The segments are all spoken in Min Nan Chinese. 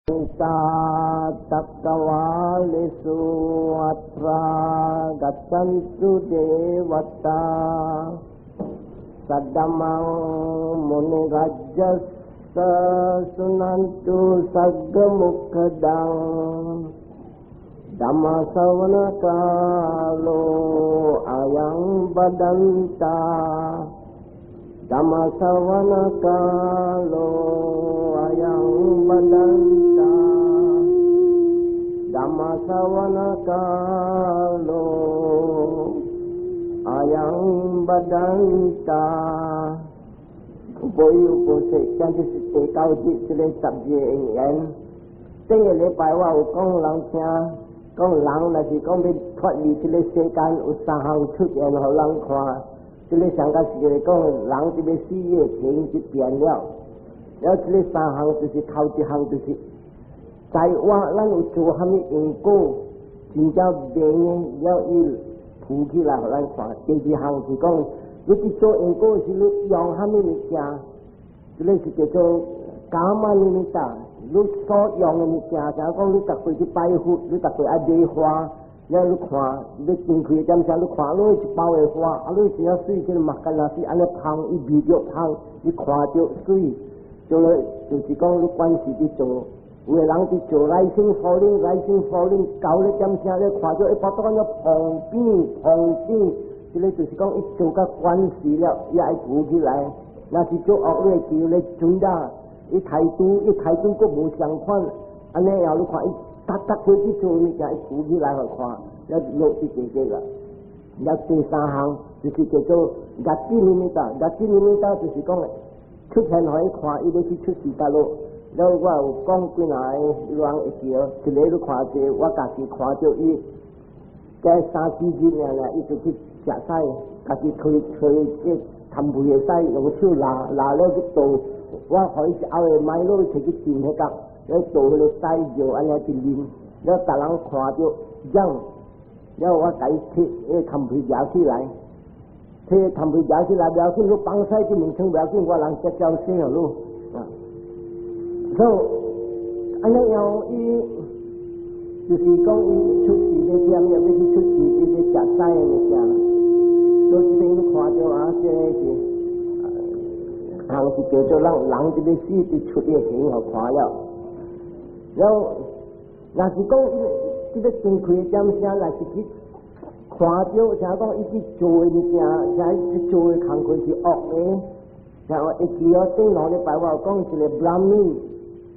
Ta cakkavalesu attra gaccantu devata saddhammaṃ munirajassa sunantu sagga mokkadaṃ dhammasavana kālo ayaṃ bhadanta dhammasavana kālo ayaṃ bhadanta dhammasavana kālo ayaṃ bhadanta 無有無說，這就是第九節這个十二個因緣。頂個禮拜我有講人聽，講人若是講欲脫離這个世間，有三項出現予人看。這个上個是講人這个死的情就變了。了這个三項就是頭一項就是，在我咱有做蝦米因果，真正明了伊浮起來予咱看。第二項是講，你去做因果時，你用蝦米物件，這个是叫做 kamma nimitta。你所用的物件，像講你逐擺去拜佛，你逐擺愛買花，了你看，你進去點聲，你看你一包的花，啊，你真正媠，這个目睭若是按呢芳，伊味著芳，你看著媠，就咧就是講你關係佇做，有的人佇做 rising falling rising falling，搞咧點聲，你看著伊巴肚按呢膨扁膨扁，這个就是講伊做甲關係了，伊愛浮起來。若是做惡，你會記咧準啦。伊態度，伊態度閣無相款，按呢後你看伊逐逐過去做物件，伊浮起來予看，了落佇這個啦。了第三項就是叫做 gati nimitta，gati nimitta 就是講出現予伊看，伊欲去出世佗落。了我有講幾若個人會記，一个你看者，我家己看著伊，才三四日爾爾，伊就去食屎，家己揣揣這痰皮的屎，用手撈撈了去倒。我予伊一後個 Milo 摕去浸彼角，了倒彼个屎尿按呢去啉，了逐人看著樣，了我共伊摕彼个痰皮夾起來，摕痰皮夾起來，無要緊，你放屎佇門窗無要緊，我人才照洗予你。啊，所以按呢樣伊就是講伊出世咧點，欲去出世，伊咧食屎的物件，所以這邊你看著啊，這个是。項是叫做人人這个死就出個形予看了，然後若是講伊這个睜開點聲，若是去看著，像講伊去做的物件，像伊去做的工課是惡的，像會記哦，頂兩禮拜我有講一個 Brahmin，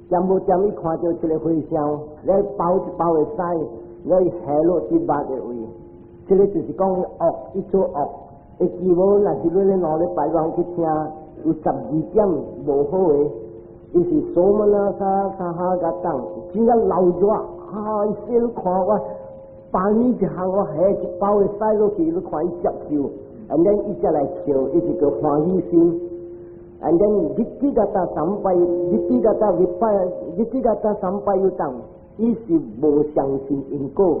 點無點伊看著一個和尚咧包一包的屎，咧下落佇肉的位，這个就是講惡，伊做惡，會記無？若是你咧兩禮拜我去聽。有十二點無好的，伊是 somanassa sahagataṃ，真正流熱，啊！伊說你看我，放你一項，我下一包的屎落去，你看伊接受，and then 伊才來笑，伊是叫歡喜心。and then ditthigata sampay，ditthigata vippa，ditthigata sampayuttaṃ，伊是無相信因果，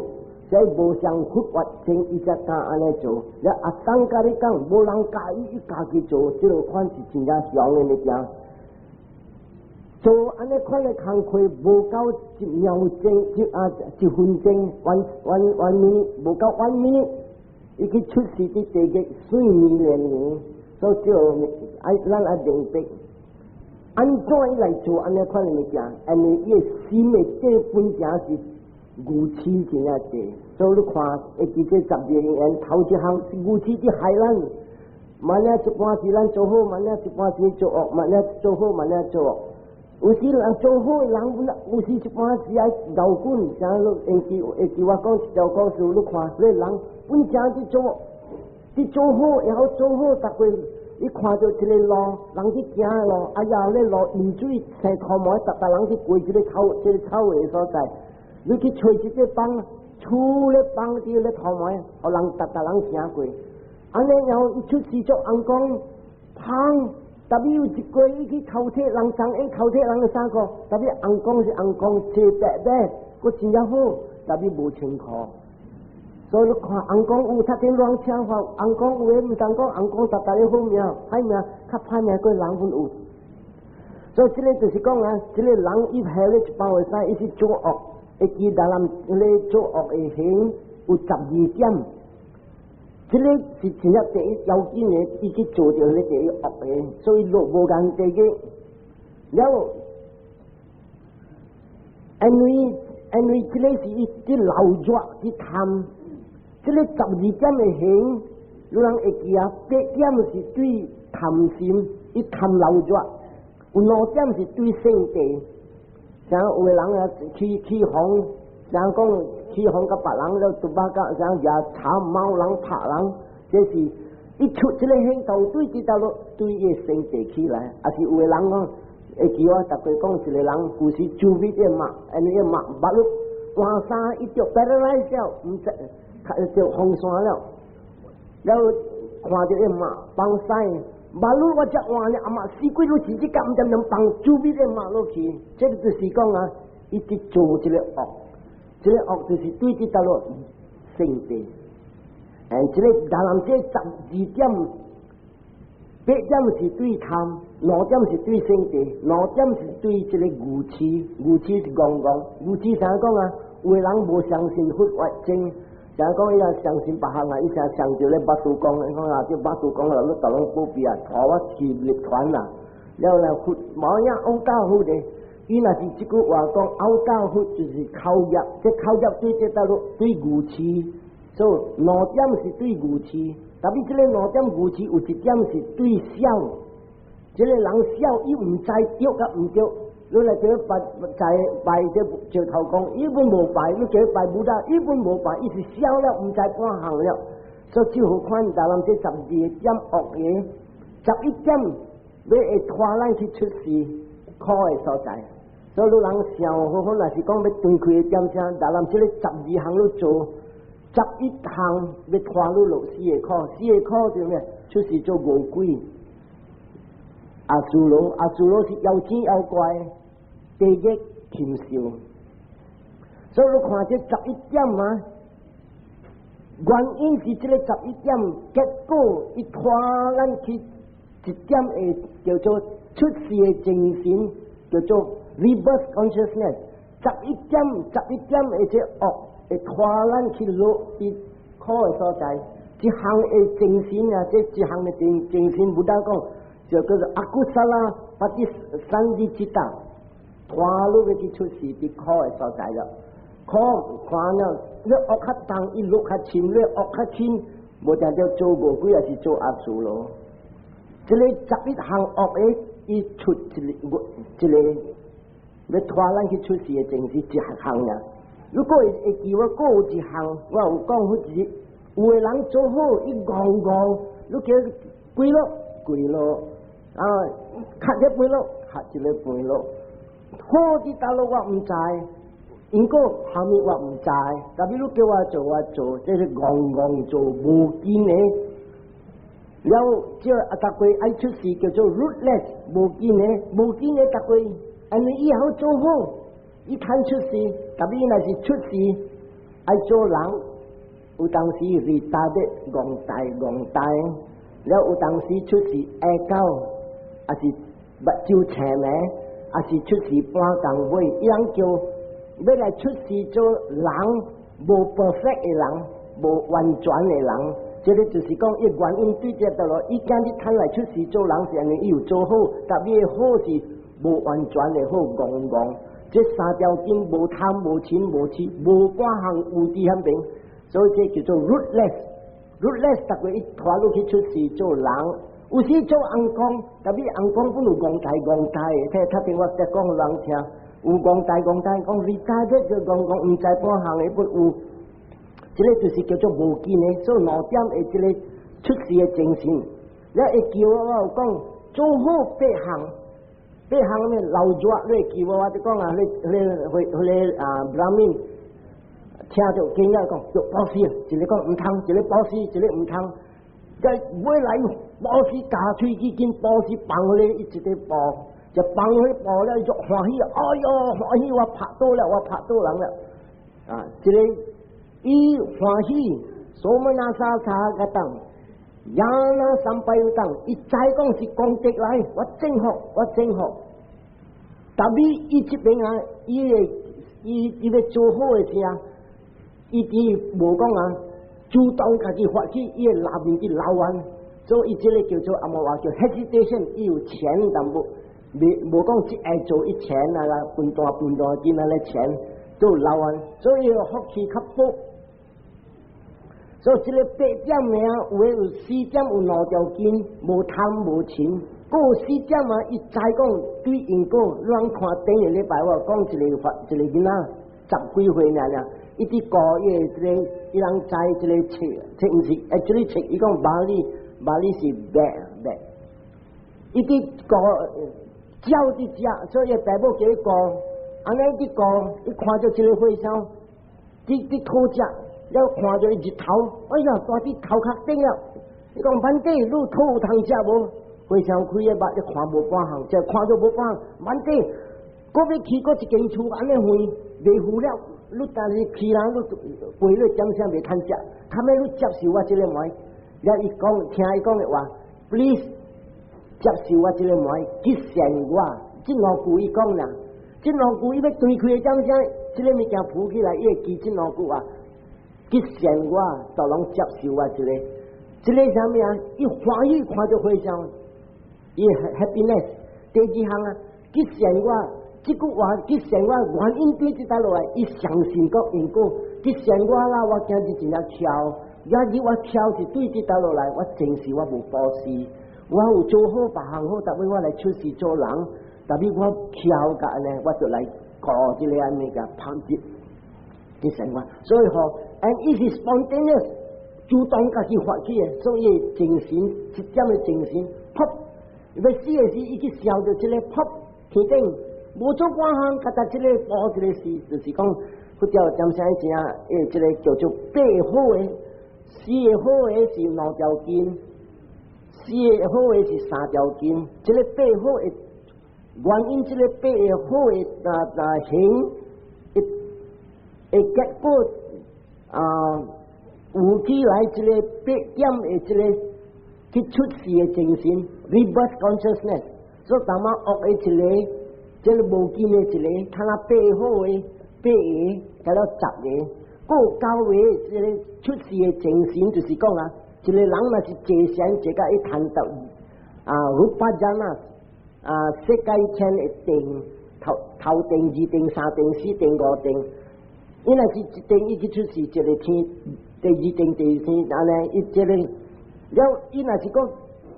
所以無相佛法經，伊才敢按呢做。了asaṅkārikaṃ，無人教伊，伊家己做，這个款是真正凶的物件。做按呢款的工課，無夠一秒鐘，一啊一分鐘，one one one minute，無夠 one minute，伊去出世佇地獄碎年連年，所以這個愛咱愛明白，按怎伊來做按呢款的物件？因為伊的心的這本正是愚癡真正濟，所以你看，會記這十二個因緣，頭一項是愚癡佇害咱，萬一一半時咱做好，萬一一半時做惡，萬一做好，萬一做惡。有時人做好的人，有時一半時愛敖滾，像你會記會記我講一條故事，你看，那人本正佇做，佇做好，然後做好，逐個伊看著一个路，人去行的路，哎呀，那路淹水，生塗毛，逐逐人去過這个草，這个草的所在。你去揣一个枋，厝咧枋佇咧塗毛，予人逐逐人行過。按呢，然後伊出世做尪公，芳。特別有一過伊去偷摕人衫，伊偷摕人的衫褲。特別尪公是尪公，坐白馬，閣真正好，特別無穿褲。所以你看尪公有讀頂亂請法，尪公有的毋通講尪公逐逐个好命，歹命較歹命過人阮有。所以這个就是講啊，這个人伊下咧一包會使，伊是做惡，會記得人咧做惡的行有12點，這个是真正第一要緊的，伊去做著彼第一惡的，所以落無間地獄。了，因為這个是伊佇老熱去貪，這个十二點的行，你人會記啊？八點是對貪心，伊貪老熱；有兩點是對性地，像有的人啊去訪，像講去訪佮別人了，拄把甲像也查貓人拍人，這是伊出這个行動對佇倒落對伊的性地起來，抑是有的人講會記我逐個講一個人舊時周圍的馬，因為馬目碌換衫，伊就 paralyze 了，毋知就風沙了，了看著伊馬放屎，目碌我才換了，阿媽死鬼都直接敢毋知能放周圍的馬落去，這个就是講啊，伊佇做這个惡，這个惡就是對佇倒落性地，這个人這12點，八點是對貪，兩點是對性地，兩點是對這个愚痴，愚痴是戇戇，愚痴啥講啊？有的人無相信佛法真，啥講伊若相信別項啊，伊成相著咧巴度講，伊講啊，這巴度講啦，你逐攏保庇啊，帶我去入團啦，了來佛無影歐教佛的，伊若是這句話講，歐教佛就是口業，這口業對這倒落對愚痴，所以兩點是對愚痴。特別這个兩點愚痴，有一點是對痟，這个人痟，伊毋知對佮毋對。你來叫伊拜在拜這石頭公，伊本無拜；你叫伊拜 Buddha，伊本無拜。伊是痟了，毋知半項了。所以就好看，大人這12點惡的，11點欲會拖咱去出世苦的所在。所以你人想好好，若是講欲斷開的點聲，大人這个12項你做。11項欲拖你落四个苦，四个苦就咩？出世做餓鬼。阿修羅，阿修羅是妖精妖怪，地獄禽獸。所以你看這十一點啊，原因是這个十一點，結果伊拖咱去一點會叫做出世的精神，叫做 rebirth consciousness。十一點，十一點的這惡，會拖咱去落佇苦的所在，這項的精神啊，這一項的精神，Buddha 講就叫做 akusala patisandhi citta，拖你欲去出世佇苦的所在了。苦看了，你惡較重，伊落較深；你惡較輕，無定著做餓鬼，抑是做阿修羅。這个11項惡的，伊出一个一个欲拖咱去出世的精神一項爾。如果會記我閣有一項，我有講好一，有的人做好，伊戇戇，你叫伊跪落跪落，啊，磕一跪落，磕一个跪落，好佇佗落我毋知，因果蝦米我毋知，特別你叫我做我做，這是戇戇做無根的。了，這啊，逐個愛出世叫做 rootless，無根的，無根的逐個，因為以後做好。伊趁出世，特別若是出世愛做人，有當時是打得戇大戇大，了有當時出世下狗，抑是目睭青眉，抑是出世半工尾，伊人叫欲來出世做人，無 perfect 的人，無完全的人，這个就是講，伊原因對這倒落，伊今日趁來出世做人是按呢，伊有做好，特別好是無完全的好，戇戇。這三條根無貪無嗔無痴，無半項有佇遐邊，所以這叫做 rootless。rootless 逐個伊拖落去出世做人，有時做尪公，特別尪公本有戇大戇大的，聽頭先我才講予人聽，有戇大戇大，講你知這就戇戇，毋知半項的本有，這个就是叫做無根的，所以兩點的這个出世的精神，你會記我我有講做好八項。八項呢，老熱你會記無？我就講啊，你你會彼个啊，Brahmin 聽著驚訝講，就布施，一个講毋通，一个布施，一个毋通。再尾來布施咬喙齒緊，布施放咧一個布，就放彼布了，伊就歡喜，哎喲歡喜，我拍倒了，我拍倒人了。啊，這个伊歡喜，somanassa sahagatam，ñāṇa sampayuttam，伊知講是功德來，我正福，我正福。但係伊這邊啊，伊會伊伊欲做好的時啊，伊佇無講啊，主動家己發起，伊會拉面去撈完，所以伊這個叫做阿摩話叫 hesitation，伊有錢但無未無講一愛做伊錢啊啦，分大分大金啊咧錢做撈完，所以福氣較薄。所以這個八點的啊，有的有四點有兩條筋，無貪無嗔。閣有四點啊，伊知講對因果，咱看頂個禮拜我講一個法，一個囡仔十幾歲爾爾，伊佇顧伊的這個，伊人知這個冊，冊毋是，這個冊，伊講巴利，巴利是白白，伊佇顧鳥佇食，所以爸母叫伊顧，按呢佇顧，伊看著這個和尚，佇佇討食。了看著伊日頭，哎呀，蹛佇頭殼頂了。伊講 Bhante，你討有通食無？和尚開个目，一看無半項，就看著無半項。Bhante，閣欲去閣一間厝按呢遠，袂赴了。你但是去人，你過了點聲袂通食，較尾你接受我這个糜。了伊講，聽伊講的話，please 接受我這个糜，吉善我。這兩句伊講啦，這兩句伊欲斷氣的點聲，這个物件浮起來，伊會記這兩句話。吉善我，就攏接受我這個，這個啥物啊？伊歡喜看著和尚，伊 happiness。第二項啊，吉善我，這句話吉善我原因對這搭落來，伊相信個因果。吉善我啦，我今日真正巧，今日我巧是對這搭落來，我前世我無布施，我有做好別項好，特別我來出世做人，特別我巧甲呢，我就來過這個按呢個旁節吉善我，所以吼。And it is spontaneous，主動家己發起的，所以精神一點的精神，噗，欲死的時，伊去燒著這個噗天頂，無做半項，佮達這個報這個事，就是講佛教點聲正，誒，這個叫做八好的，四個好的是兩條筋，四個好的是三條筋，這個八好的原因，這個八個好的啊啊行，會會結果。啊，有起來這個八點的這個去出世的精神，rebirth consciousness，所以當仔惡的一個，這個無見的一個，睇下八好的八個，加了十個，閣有九個這個出世的精神，就是講啊，一個人若是坐禪坐甲伊談到啊，rupa jhana 啊，色界天的定，頭頭定、二定、三定、四定、五定。伊若是一定伊去出世一個天，第二定、第二天，按呢伊這個了，伊若是講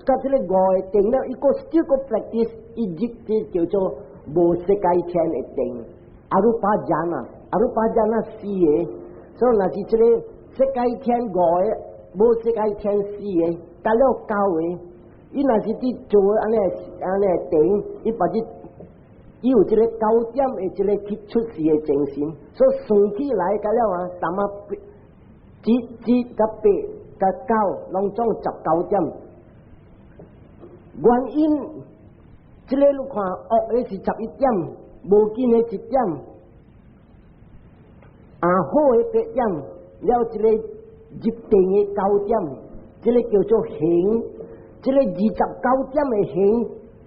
佮這個五個定了，伊閣 still 閣 practice，伊入這叫做無色界天的定，arupa jhana，arupa jhana 四個，所以若是這個色界天五個，無色界天四個，得了九個，伊若是佇做按呢按呢定，伊把這。伊有這個九點的這個去出世的精神，所以算起來個了啊，淡仔七七佮八佮九，攏總19點。原因，這個你看惡的是11點，無見的一點，啊好的八點，了這個入定的九點，這個叫做行，這個29點的行，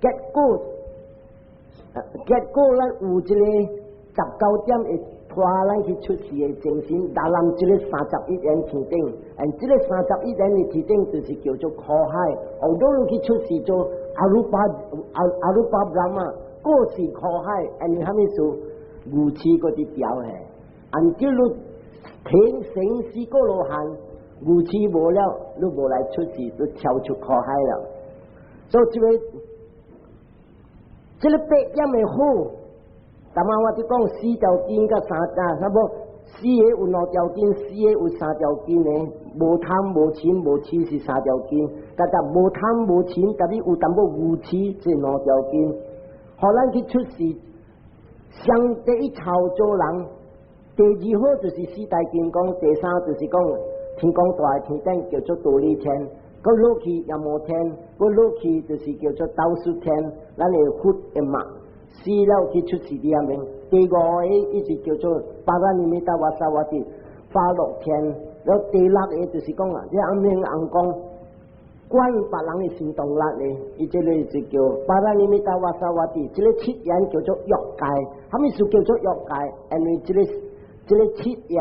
結果。結果咱有這個十九點會拖咱去出世的精神，達人這個三十一緣天頂，and 這個三十一緣的天頂就是叫做苦海，後頭你去出世做 arupa 阿 arupa Brahma，閣是苦海，and 啥物事？愚痴閣佇調的，按照你停生死過羅漢，愚痴無了，你無來出世，就跳出苦海了。所以這個。這個八點的好，頭仔我佇講四條筋佮三啊，啥無四個有兩條筋，四個有三條筋的，無貪無嗔無痴是三條筋，但但無貪無嗔，特別有淡薄愚痴，這兩條筋，予咱去出世，上第一頭做人，第二好就是四大金剛，第三就是講天公大的天頂叫做忉利天。閣落去閻魔天，閣落去就是叫做兜率天，咱的佛的嘛，死了去出世佇遐面。第五個伊是叫做 Paranimmitavasavatti 法樂天，了第六個就是講啊，這暗明暗講，管別人的行動力咧，伊這個就叫 Paranimmitavasavatti，這個七緣叫做欲界。啥物事叫做欲界？因為這個七緣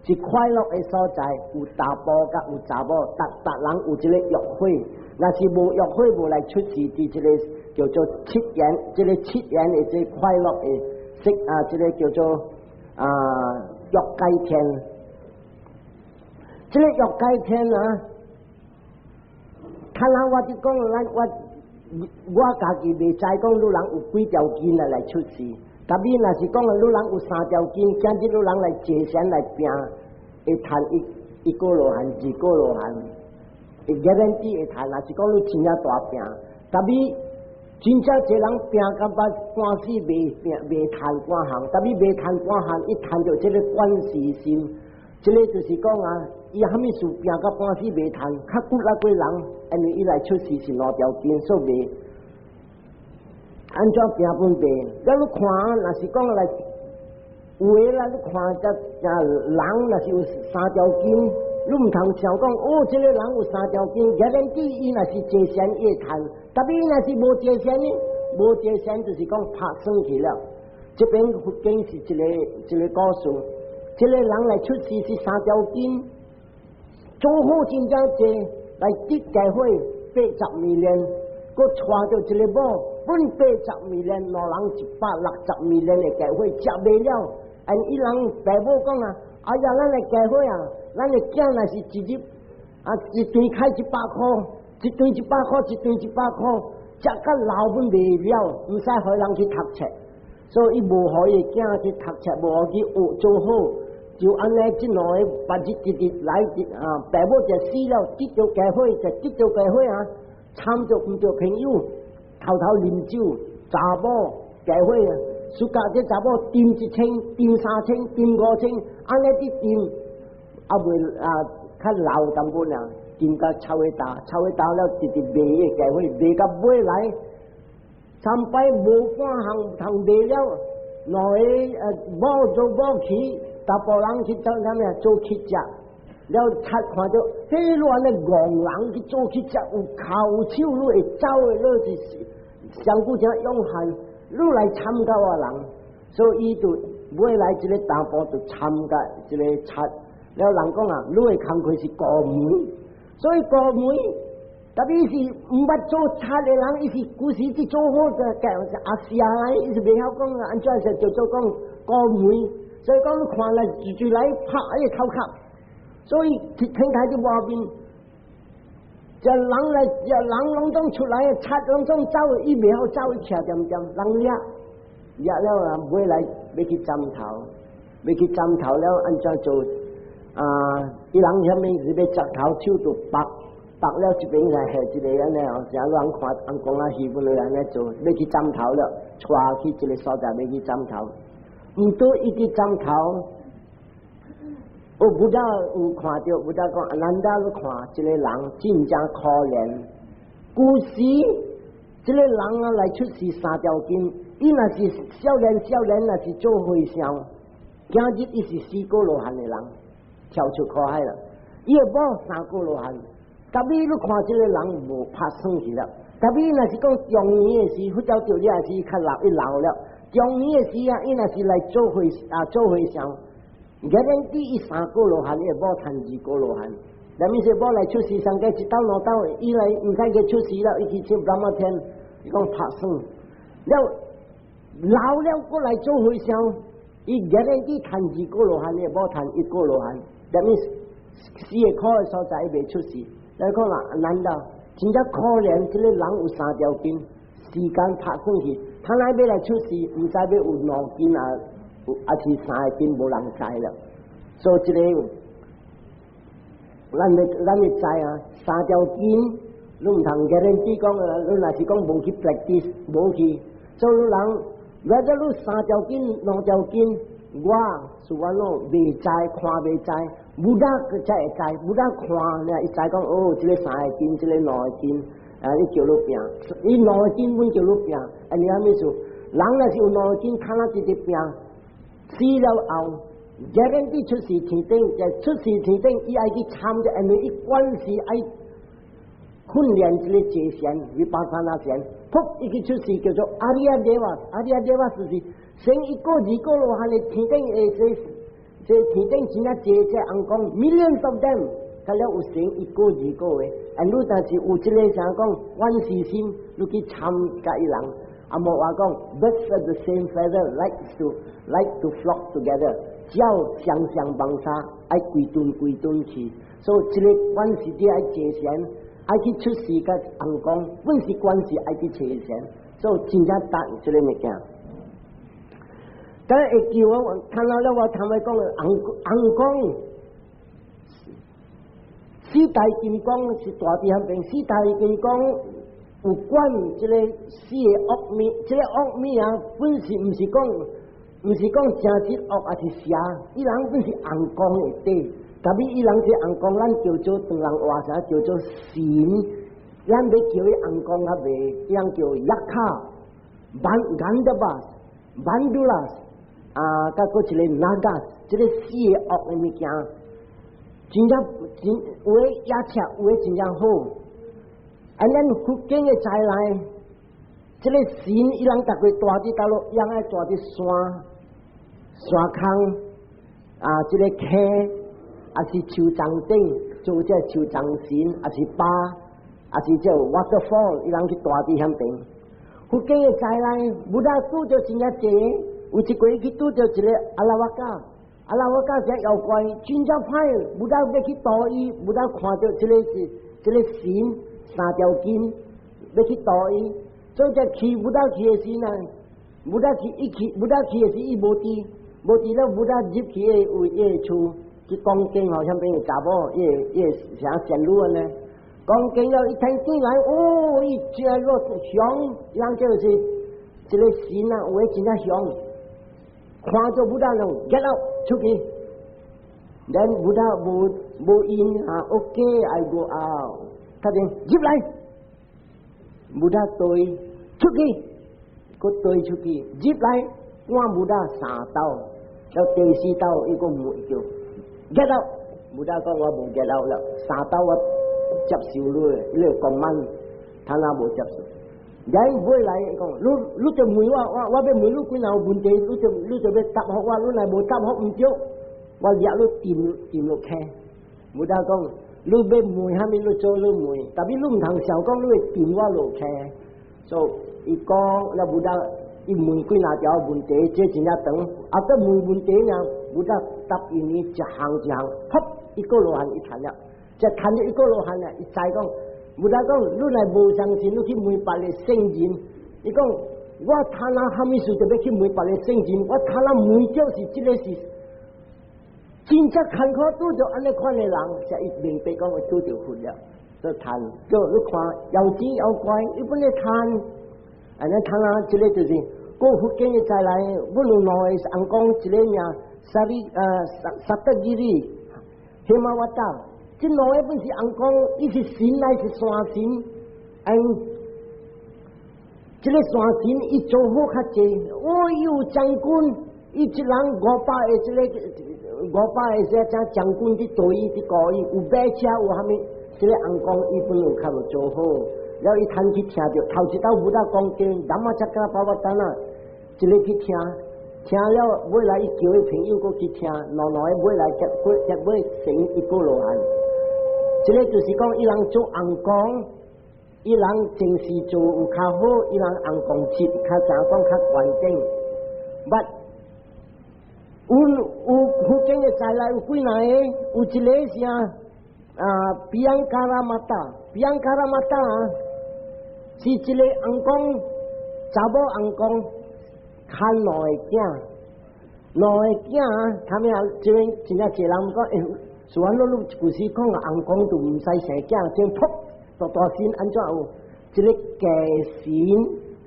是快樂的所在，有查埔佮有查某，逐逐人有這個欲火，若是無欲火無來出世，佇這個叫做七緣，這個七緣的這快樂的色啊，這個叫做啊欲界天。這個欲界天啊，看人我就講，咱我我家己袂知講，汝人有幾條筋啊來出世。特別若是講啊，汝人有三條筋，今日汝人來坐禪來拼，會趁一個羅漢、二個羅漢，會 guarantee 會趁。若是講你真正大拼，特別真正這人拼到捌半死袂拼袂趁半項，特別袂趁半項，伊趁著這個觀世心，這個就是講啊，伊啥物事拼到半死袂趁，較骨力過人，因為伊來出世是兩條筋，所以袂按怎拼本袂。了你看，若是講來有的啦，你看這人若是有三條筋，你毋通想講哦，這個人有三條筋，guarantee 伊若是坐禪伊會趁，特別伊若是無坐禪呢，無坐禪就是講拍算去了。這邊佛經是一個一個故事，這個人來出世是三條筋。做好真正濟來得解火80 million，閣娶著一個某，本80 million，兩人160 million 的家伙食袂了，按伊人爸母講啊，哎呀，咱的家伙啊，咱的囝若是一日啊一頓開一百箍，一頓一百箍，一頓一百箍，食甲老本袂了，毋使予人去讀冊，所以伊無予伊囝去讀冊，無予去學做好。就按呢，這兩个別日直直來啊，爸母就死了，得著家伙就得著家伙啊，參著毋著朋友，偷偷啉酒，查某家伙啊，暑假這查某斟1000，斟3000，斟5000，按呢佇斟，啊未啊較老淡薄爾，斟甲臭味焦，臭味焦了，直直賣伊个家伙，賣到尾來，三擺無半項通賣了，兩个某做某去。查埔人去做啥物啊？做乞食，了賊看著，彼你按呢戇人去做乞食，有跤有手，你會走的，你是上古正勇悍，你來參加我人，所以伊就尾來這個查埔就參加這個賊，了人講啊，你的工課是孤門，所以孤門，特別是毋捌做賊的人，伊是古時去做好的，阿是啊，伊是袂曉講啊，按怎是叫做講孤門。所以講你看來直直來拍伊個頭殼，所以天台佇外面，這人來，這人攏總出來，賊攏總走，伊袂曉走，伊徛恬恬，人掠掠了啊，尾來欲去斬頭，欲去斬頭了，按怎做？啊，伊人啥物是欲鑿頭手就縛縛了這邊來下一個按呢哦，成人看翁公仔戲本來按呢做，欲去斬頭了，帶去一個所在欲去斬頭。毋過伊去斬頭，哦，Buddha 有看著，Buddha 講阿難陀你看，這個人真正可憐。古時這個人啊來出世三條筋，伊若是少年少年，若是做和尚，今日伊是四果羅漢的人，跳出苦海了。伊的某三果羅漢，特別你看這個人無拍算去了。特別若是講中年的時，佛教條你也是較老伊老了。中年的時啊，伊若是來做和啊做和尚，guarantee 伊三果羅漢，伊某趁二果羅漢。那物是某來出世，上過一斗兩斗，伊來毋使去出世了，伊去唱布拉天，伊講拍算了老了，閣來做和尚，伊 guarantee 趁二果羅漢，伊某趁一果羅漢。那物四個苦的所在，伊袂出世。來講啦，難道真正可憐？這個人有三條筋，時間拍算去。他來欲來出世，毋知欲有兩筋啊，抑是三个筋，無人知了。所以這個，咱的知啊，三條筋，你毋通 guarantee 講啊，你若是講無去 practice，無去，所以人，如果你三條筋、兩條筋，我是我攏袂知，看袂知，Buddha 佢才會知，Buddha 看咧，伊知講哦，這個三個筋，這個兩個筋。啊！你叫你拼，伊兩個筋阮叫你拼，啊！你啥物事？人若是有兩個筋，較那直直拼，死了後，guarantee 出世天頂，就出世天頂，伊愛去參這，因為伊關係愛訓練這個坐禪，vipassana 禪，噗伊去出世叫做 Arya Deva，Arya Deva 就是生一個二個羅漢的天頂的這天頂真正濟這尪公 millions of them，佮了有生一個二個的，啊，你但是有這個啥講原始心，你去參佮伊人，啊，無話講 birds of the same feather like to flock together，鳥相相幫差，愛規陣規陣去，所以這個關係啲愛坐禪。愛去出世佮尪公，本是關係愛去揣神，所以真正值這個物件。但會叫我看到了我頭尾講尪尪公，四大金剛是大地遐邊，四大金剛有管這個四個惡物，這個惡物啊，本是毋是講誠實惡抑是邪，伊人本是尪公的底。特別伊人這尪公，咱叫做唐人話啥叫做神，咱欲叫伊尪公較袂，伊人叫 Yakkha、Gandhabbas、Bhandulas，啊，佮閣一個 Nagas，這個四個惡的物件，真正真有的也赤，有的真正好。啊，咱佛經的再來，這個神伊人逐個住佇佗落，伊人愛住佇山山空啊，這個溪。抑是樹叢頂做這樹叢神，抑是巴，抑是這 waterfall，伊人去住佇遐邊。佛經的災難，Buddha 拄著真正濟，有一回去拄著一個阿拉瓦卡，阿拉瓦卡這妖怪真正歹，Buddha 欲去度伊，Buddha 看著這個是這個神三條筋，欲去度伊，所以這去 Buddha 去的時呢，Buddha 去伊去 Buddha 去的時伊無佇，無佇了 Buddha 入去伊位伊的厝。去講經吼，啥物查某，伊伊啥仙女呢？講經了，伊聽進來，哦，伊這個凶，人就是這個神啊，有的真正凶，看著 Buddha 就 get out 出去，then Buddha 無無應啊，OK，I go out，他就入來，Buddha 對出去，閣對出去，入來，趕 Buddha 三兜，到第四兜伊閣無叫。get out，Buddha 講我無 get out 了，三兜我接受你，你個講慢，他若無接受。然尾來講，你你就問我，我我欲問你幾若有問題，你就你就欲答覆我，你若無答覆毋對，我掠你沉沉落坑。Buddha 講，你欲問啥物，你做你問，但是你毋通想講你會沉我落坑。所以伊講，了 Buddha 伊問幾若條問題，這真正長，啊，閣問問題呢？Buddha 答應伊一項一項，噗，一個羅漢伊談了，這談了一個羅漢呢，伊知講，Buddha 講，你若無相信，你去問別个聖人，伊講，我他那蝦米事就欲去問別个聖人，我他那問就是這個是真正艱苦拄著按呢款的人，才伊明白講，伊拄著佛了，所以談，叫你看妖精妖怪，伊本來談，按呢談啊，這個就是過佛經的再來，阮有兩個尪公，一個名。薩利呃薩薩德吉里、希瑪瓦達，這兩個本是尪公，伊是神還是山神？嗯，這個山神伊做好較濟，哦，伊有將軍，伊一人500個，這個500個這這將軍佇對伊佇顧伊，有馬車有蝦米？這個尪公伊本有較無做好，了伊趁去聽著，頭一道 Buddha 講經，Dhammacakkappavattana，一個去聽。聽了尾來，伊叫伊朋友閣去聽，兩兩個尾來結果結尾成一個羅漢。這個就是講，伊人做尪公，伊人前世做有較好，伊人尪公級較怎講較完整。But 有有福建的再來有幾若個，有一個是啊，Piyankara Mata，Piyankara Mata 是一個尪公，查某尪公。牽兩個囝，兩個囝，他們啊，這邊真正濟人講，欸，是安怎你舊時講尪公就毋使生囝，這噗大大神按怎有？這個假神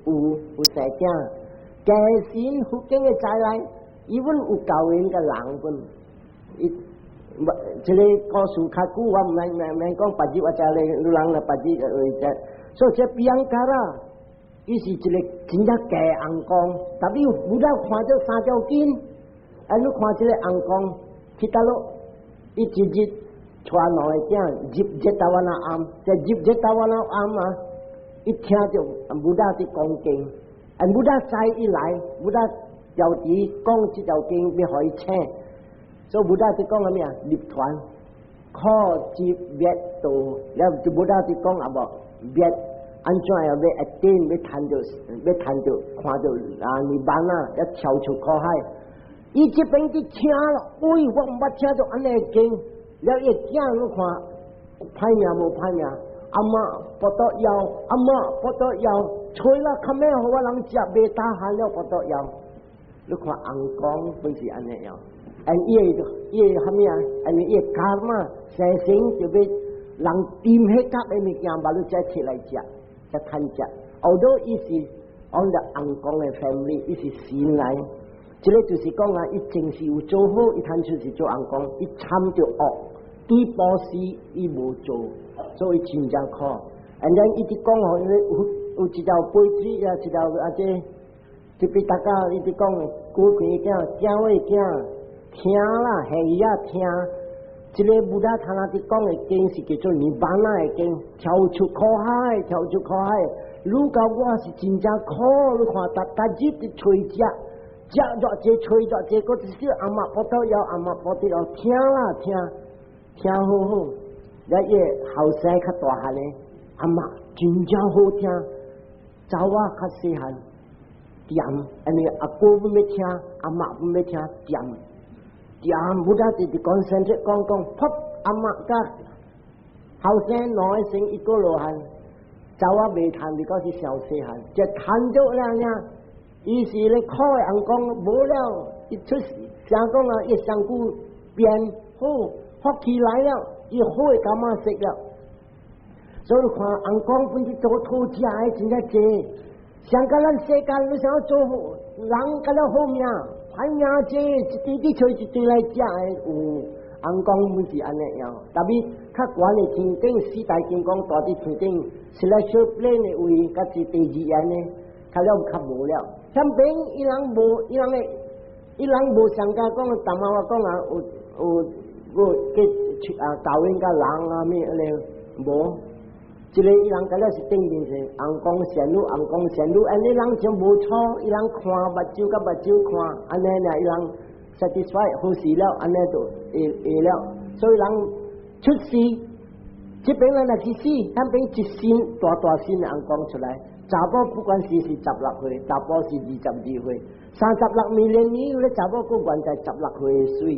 有有生囝，假神福建的再來，伊阮有教因個人本，伊這個故事較久，我毋免免免講別日，我知咧，有人來別日會知。所以這 Piyankara，伊是一個真正假尪公，但伊有了看著三條筋，啊，你看這個尪公去佗落，伊一日帶兩个囝入 Jetavana 庵，在入 Jetavana 庵啊，伊聽著 Buddha 佇講經，啊 Buddha 知伊來，Buddha 調佇講這條經欲予伊請，所以 Buddha 佇講啥物啊？入團苦集滅道，了就 Buddha 佇講啊無滅，按怎樣欲 attain 欲趁著欲趁著看著啊 Nibbana，欲跳出苦海。伊這邊佇聽咯，喂，我毋捌聽著按呢經，了伊囝你看歹命無歹命，阿嬤腹肚枵，阿嬤腹肚枵，揣啦，較尾予我人食袂 tahan 了腹肚枵。你看尪公本是按呢樣，and 伊個伊個啥物啊？因為伊個 karma 生成就欲人掂彼角的物件，把你再摕來食，才趁食。Although 伊是 on the 尪公的 family，伊是神來。這個就是講啊，伊前世有做好，伊趁出是做尪公，伊參著惡，對布施伊無做，所以真正苦。And then 伊直講吼，因為有一條杯子啊，一條啊這，特別大家伊直講，古幾囝，囝尾囝聽啦，下伊啊聽，這個 Buddha 他那佇講的經是叫做 Nibbana 的經，跳出苦海，跳出苦海。如果我是真正苦，你看逐逐日佇揣食。食偌濟，揣偌濟，閣一小阿嬤腹肚枵，阿嬤腹肚枵，聽啦聽，聽好好。了伊後生較大漢的，阿嬤真正好聽，查某較細漢，恬，因為阿哥欲聽，阿嬤欲聽，恬恬，Buddha 直直講，先講講，噗，阿嬤佮後生兩個成一個羅漢，查某袂趁，你講是小細漢，就趁著了爾。伊是咧苦的尪公無了，伊出世，啥講啊？伊身軀變好，福氣來了，伊好的感覺食了。所以你看尪公本是做討食的真正濟，上甲咱世間你想欲做好人，較了好命，歹命濟，一堆佇揣一堆來食的有。尪公本是按呢樣，特別較懸的天頂，四大金剛蹛佇天頂，celestial plane 的位，佮是第二緣的，較了較無了。相比伊人無，伊人的，伊人無上加講，淡仔我講啊，有有有計啊，教因佮人啊咩咧，無。這個伊人敢若是頂面是尪公仙女，尪公仙女，按呢人就無錯，伊人看目睭佮目睭看，按呢爾伊人 satisfy 好勢了，按呢就會會了。所以人出世，這邊人若是死，彼邊一身大大身尪公出來。查某不管是16歲，查埔是22歲，36 million 年，咧查某閣原在十六歲的水。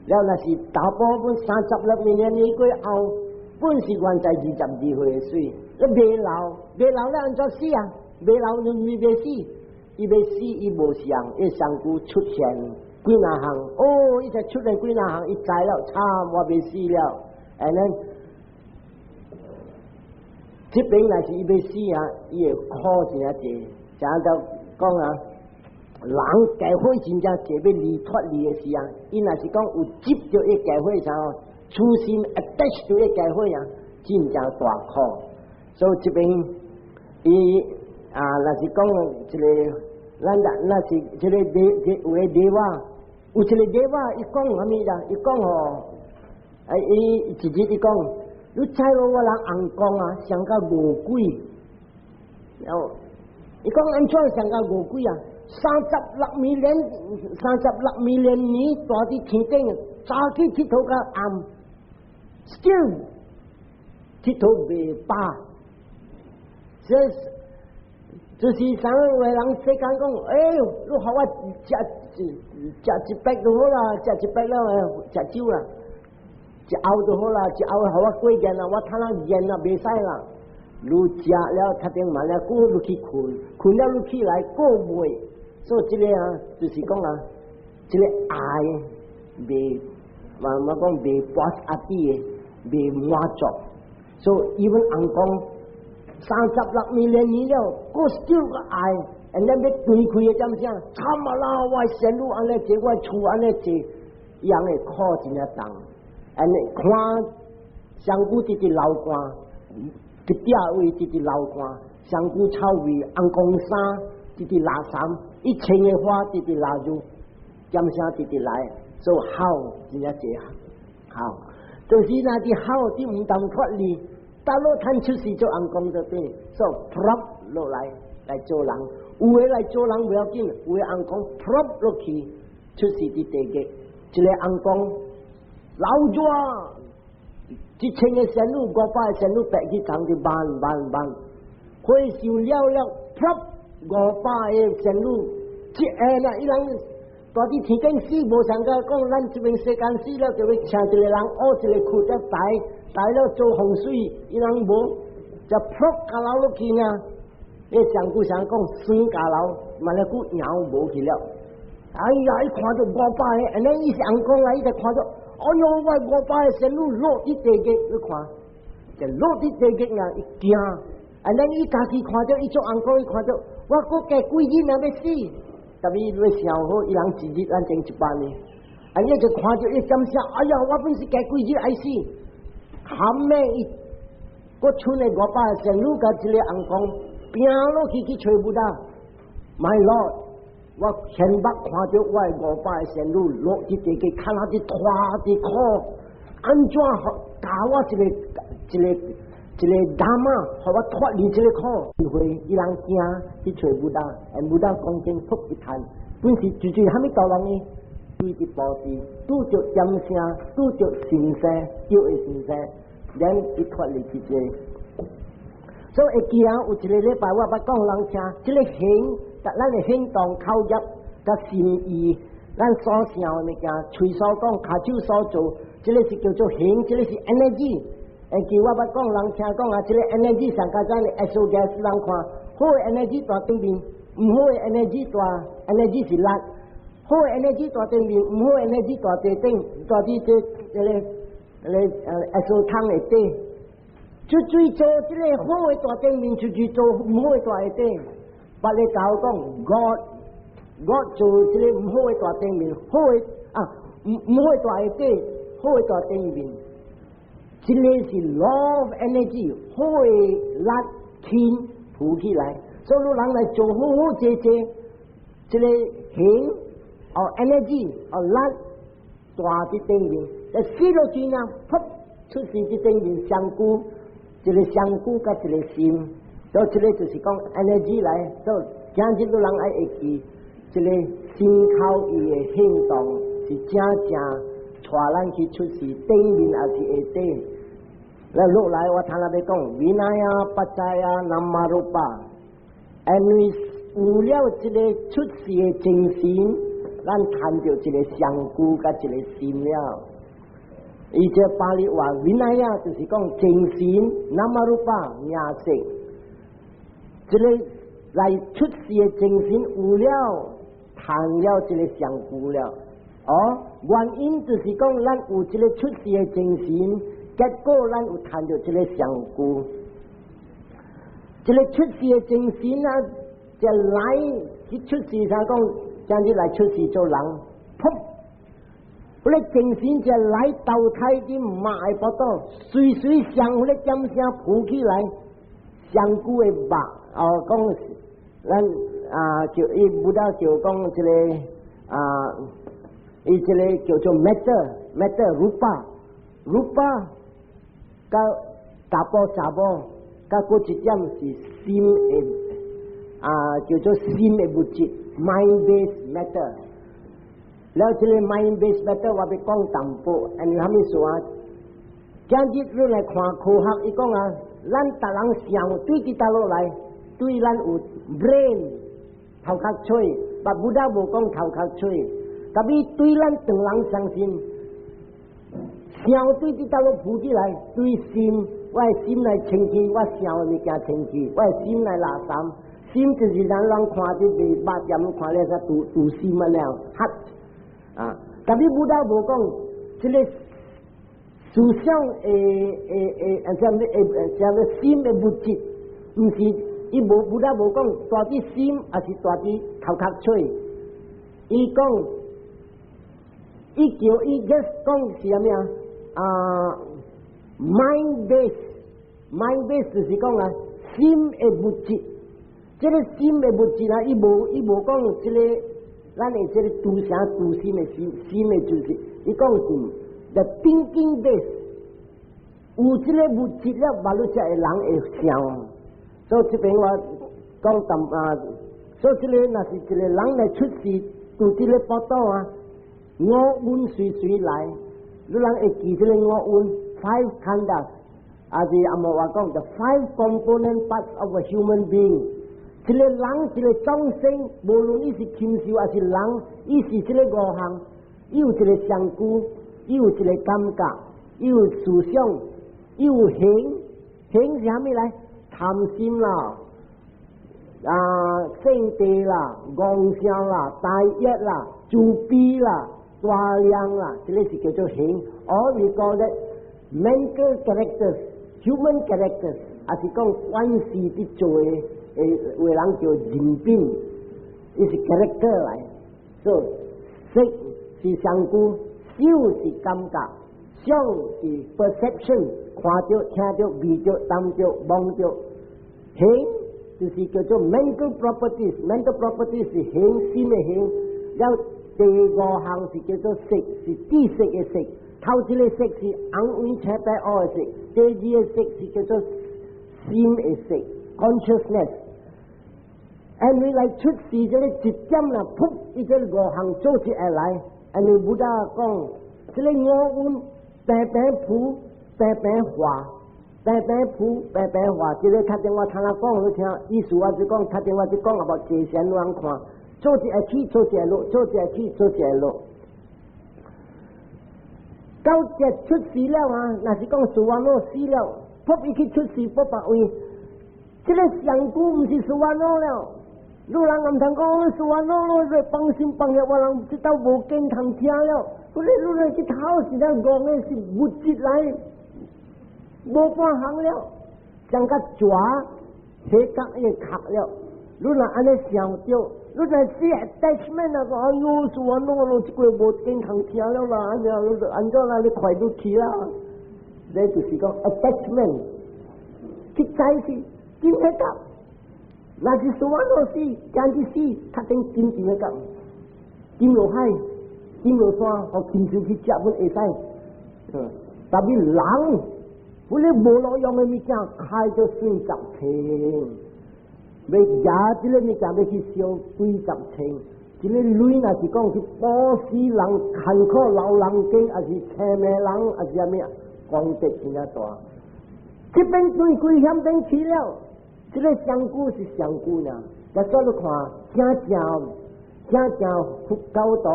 了若是查埔本36 million 年過後，本是原在22歲的水。你袂老，袂老了按怎死啊？袂老你未袂死，伊欲死伊無相，伊身軀出現幾若項，哦，伊才出現幾若項，伊知了，慘，我欲死了，and then 這邊若是伊欲死啊，伊會苦真濟。像就講啊，人過火真正濟，欲離脫離的時啊，伊若是講有執著伊過火時候，痴心 attach 著伊過火啊，真正大苦。所以這邊伊啊，若是講這個，咱若是這個地這有個 deva，有一個 deva，伊講啥物啦？伊講吼，啊伊一日伊講。你知無我人尪公啊，像甲餓鬼。然後伊講按怎像甲餓鬼啊？36 million，36 million 年蹛佇天頂，早起𨑨迌到暗，still 𨑨迌袂飽。這就是啥話人世間講，哎喲，你予我食食一百就好啦，食一百了，食酒啦。一甌就好啦，一甌予我過癮啦，我趁仔癮啦，袂使啦。你食了較頂慢了，過你去睏，睏了你起來過袂。所以這個啊，就是講啊，這個愛袂，嘛嘛講袂拔阿啲的，袂滿足。所以 even 尪公36 million 年了，閣 still 閣愛，and then 欲斷氣的點聲，慘啊啦！我仙女按呢濟，我厝按呢濟，伊人會苦真正重。按呢看身軀直直流汗，一壁位直直流汗，身軀臭味，尪公衫直直垃圾，一穿的花直直流入，點聲直直來，所以好真正濟好。就是若佇好，你毋當脫離，倒落趁出世做尪公就對，所以噗落來來做人，有的來做人無要緊，有的尪公噗落去出世佇地獄，一個尪公老咗，1000個仙女，500個仙女白去藏佇慢慢慢，火燒了了，噗500個仙女，一下啦，伊人蹛佇天頂死，無像甲講咱這邊世間死了，就欲請一個人挖一個窟才抬，抬了做風水，伊人無，就噗跤流落去呢。彼上古上講酸跤流，嘛咧骨搖無去了。哎呀，伊看著五百个，按呢伊是尪公啊，伊就看著，哎喲，我五百个仙女落佇地獄，你看，就落佇地獄啊，伊驚。按呢伊家己看著，伊做尪公，伊看著，我閣加幾日若欲死。特別欲想好，伊人一日咱整100年，按呢就看著伊點聲，哎呀，我本是加幾日愛死，含咩伊，閣剩的500個仙女佮這个尪公拼落去去揣 Buddha，My Lord，我現目看著我的500個仙女落佇地獄，看下佇拖佇苦，按怎教我一个一个一个 Dhamma，予我脫離這個苦？因為伊人驚去揣 Buddha，而 Buddha 講經噗一談，本是絕對蝦米道理呢？對佇布施，拄著點聲，拄著神聖，叫的神聖，咱伊脫離這個。所以會記啊，有一個禮拜我捌講人聽，這个行，咱的行動、口業、佮心意，咱所想的物件，喙所講、跤手所做，這个是叫做行，這个是 energy。會記我捌講人聽講啊，這个 energy 上較咱的 exo gas 人看，好的 energy 蹛頂面，毋好的 energy 蹛 energy 是力，好的 energy 蹛頂面，毋好的 energy 蹛地頂，蹛佇這這个這个exo 桶的底。出嘴做這个好的蹛頂面，出嘴做毋好的蹛下底。別个教講，God，God 做這个毋好的蹛頂面，好的啊，毋好的蹛下底，好的蹛頂面。這个是 law of energy，好的力輕浮起來，所以人來做好好濟濟，這个行哦 energy 哦力蹛佇頂面，死落去呢，噗出世佇頂面相顧，一个相顧佮一个心，所以這个就是講 energy 來，所以今日都人愛會記，這个心口意的行動是正正帶咱去出世頂面抑是下底。來落來，我頭仔欲講，Vinaya paccaya namarupa，因為有了這个出世的精神，咱趁著一个相顧佮一个心了。伊這巴利話，Vinaya 就是講精神，namarupa 名色，這个來出世的精神有了，趁了這个相顧了。哦，原因就是講咱有這个出世的精神。結果咱有趁著這个相顧，這个出世的精神啊，就來去出世，啥講，今日來出世做人，噗，彼个精神就來投胎佇媽的腹肚，隨隨上彼个點聲浮起來，相顧的肉，哦，講咱啊，叫伊 Buddha 叫講這个啊，伊這个叫做 matter，matter rupa，rupa。佮查埔查某，佮閣一點是心的啊，叫做心的物質，mind base matter。了，這个 mind base matter 我欲講淡薄，因為啥物事啊？今日你來看科學，伊講啊，咱逐人想對佇佗落來，對咱有 brain 頭殼揣，但 Buddha 無講頭殼揣，特別對咱唐人相信。想對佇佗落浮起來，對心，我的心來清氣，我想的物件清氣，我的心來垃圾，心就是咱人看這個肉點看了才肚肚心啊了，heart 啊，特別 Buddha 無講，這个思想的的的，啥物的啥物心的物質，毋是伊無 Buddha 無講蹛佇心，抑是蹛佇頭殼揣，伊講，伊叫伊 just 講是啥物啊？啊，mind base，mind base 就是講啊，心的物質，這个心的物質啊，伊無講這个，咱的這个拄啥拄心的心，心的就是，伊講是 the thinking base。有這个物質了，馬路才會人會想。所以這邊我講淡啊，所以這个若是一個人來出世，佇這个寶島啊，五蘊隨隨來，你人會記這个五蘊 five khandhas，還是紅毛話講 the five component parts of a human being。一個人，一個眾生，無論伊是禽獸還是人，伊是這个五項，伊有一個身軀，伊有一個感覺，伊有思想，伊有行，行是啥物來？貪心啦，啊，性地啦，戇笑啦，大欲啦，自卑啦，大量啦，這个是叫做行。Or we call that mental characters, human characters，還是講關係佇做的。誒，有人叫人品，伊是 character 來，所以色是身軀，受是感覺，想是 perception，看著、聽著、味著、聞著、摸著，行就是叫做 mental properties，mental properties 是行心的行，了第五項是叫做識，是知識的識，頭一个識是紅黃青白黑的識，第二个識是叫做心的識，consciousness。因為來出世這个一點啦，噗！伊這个五項做起來，因為 Buddha 講，這个五蘊平平浮，平平化，平平浮，平平化。這个較電話聽人講，你聽意思我就講，較電話就講啊，無坐禪亂看，做一會起，做一會落，做一會起，做一會落。到這出世了啊，若是講蘇瓦諾死了，噗！伊去出世不別位，這个身軀毋是蘇瓦諾了。你人毋通講蘇瓦諾咯，你放心放下，我人這兜無健康聽了。你你來去頭是咱講的是物質來，無半項了，像個蛇彼角伊殼了。你若按呢想著，你若是 attachment 啊，講哎喲，蘇瓦諾咯，這個無健康聽了啦，按呢，你就按怎啦？你快都去啦。這就是講 attachment，去知是真的到。若是蘇瓦諾死，今日死，較頂緊張的到，沉落海，沉落山，予禽獸去食，阮會使。嗯，特別人，阮咧無路用的物件，開咗四十層，欲舉這个物件欲去燒幾十層，這个鐳若是講去布施人，艱苦老人家，還是青命人，還是啥物啊？功德真正大。這邊對危險邊去了。這个身軀是身軀呢，假使你看正正正正佛教徒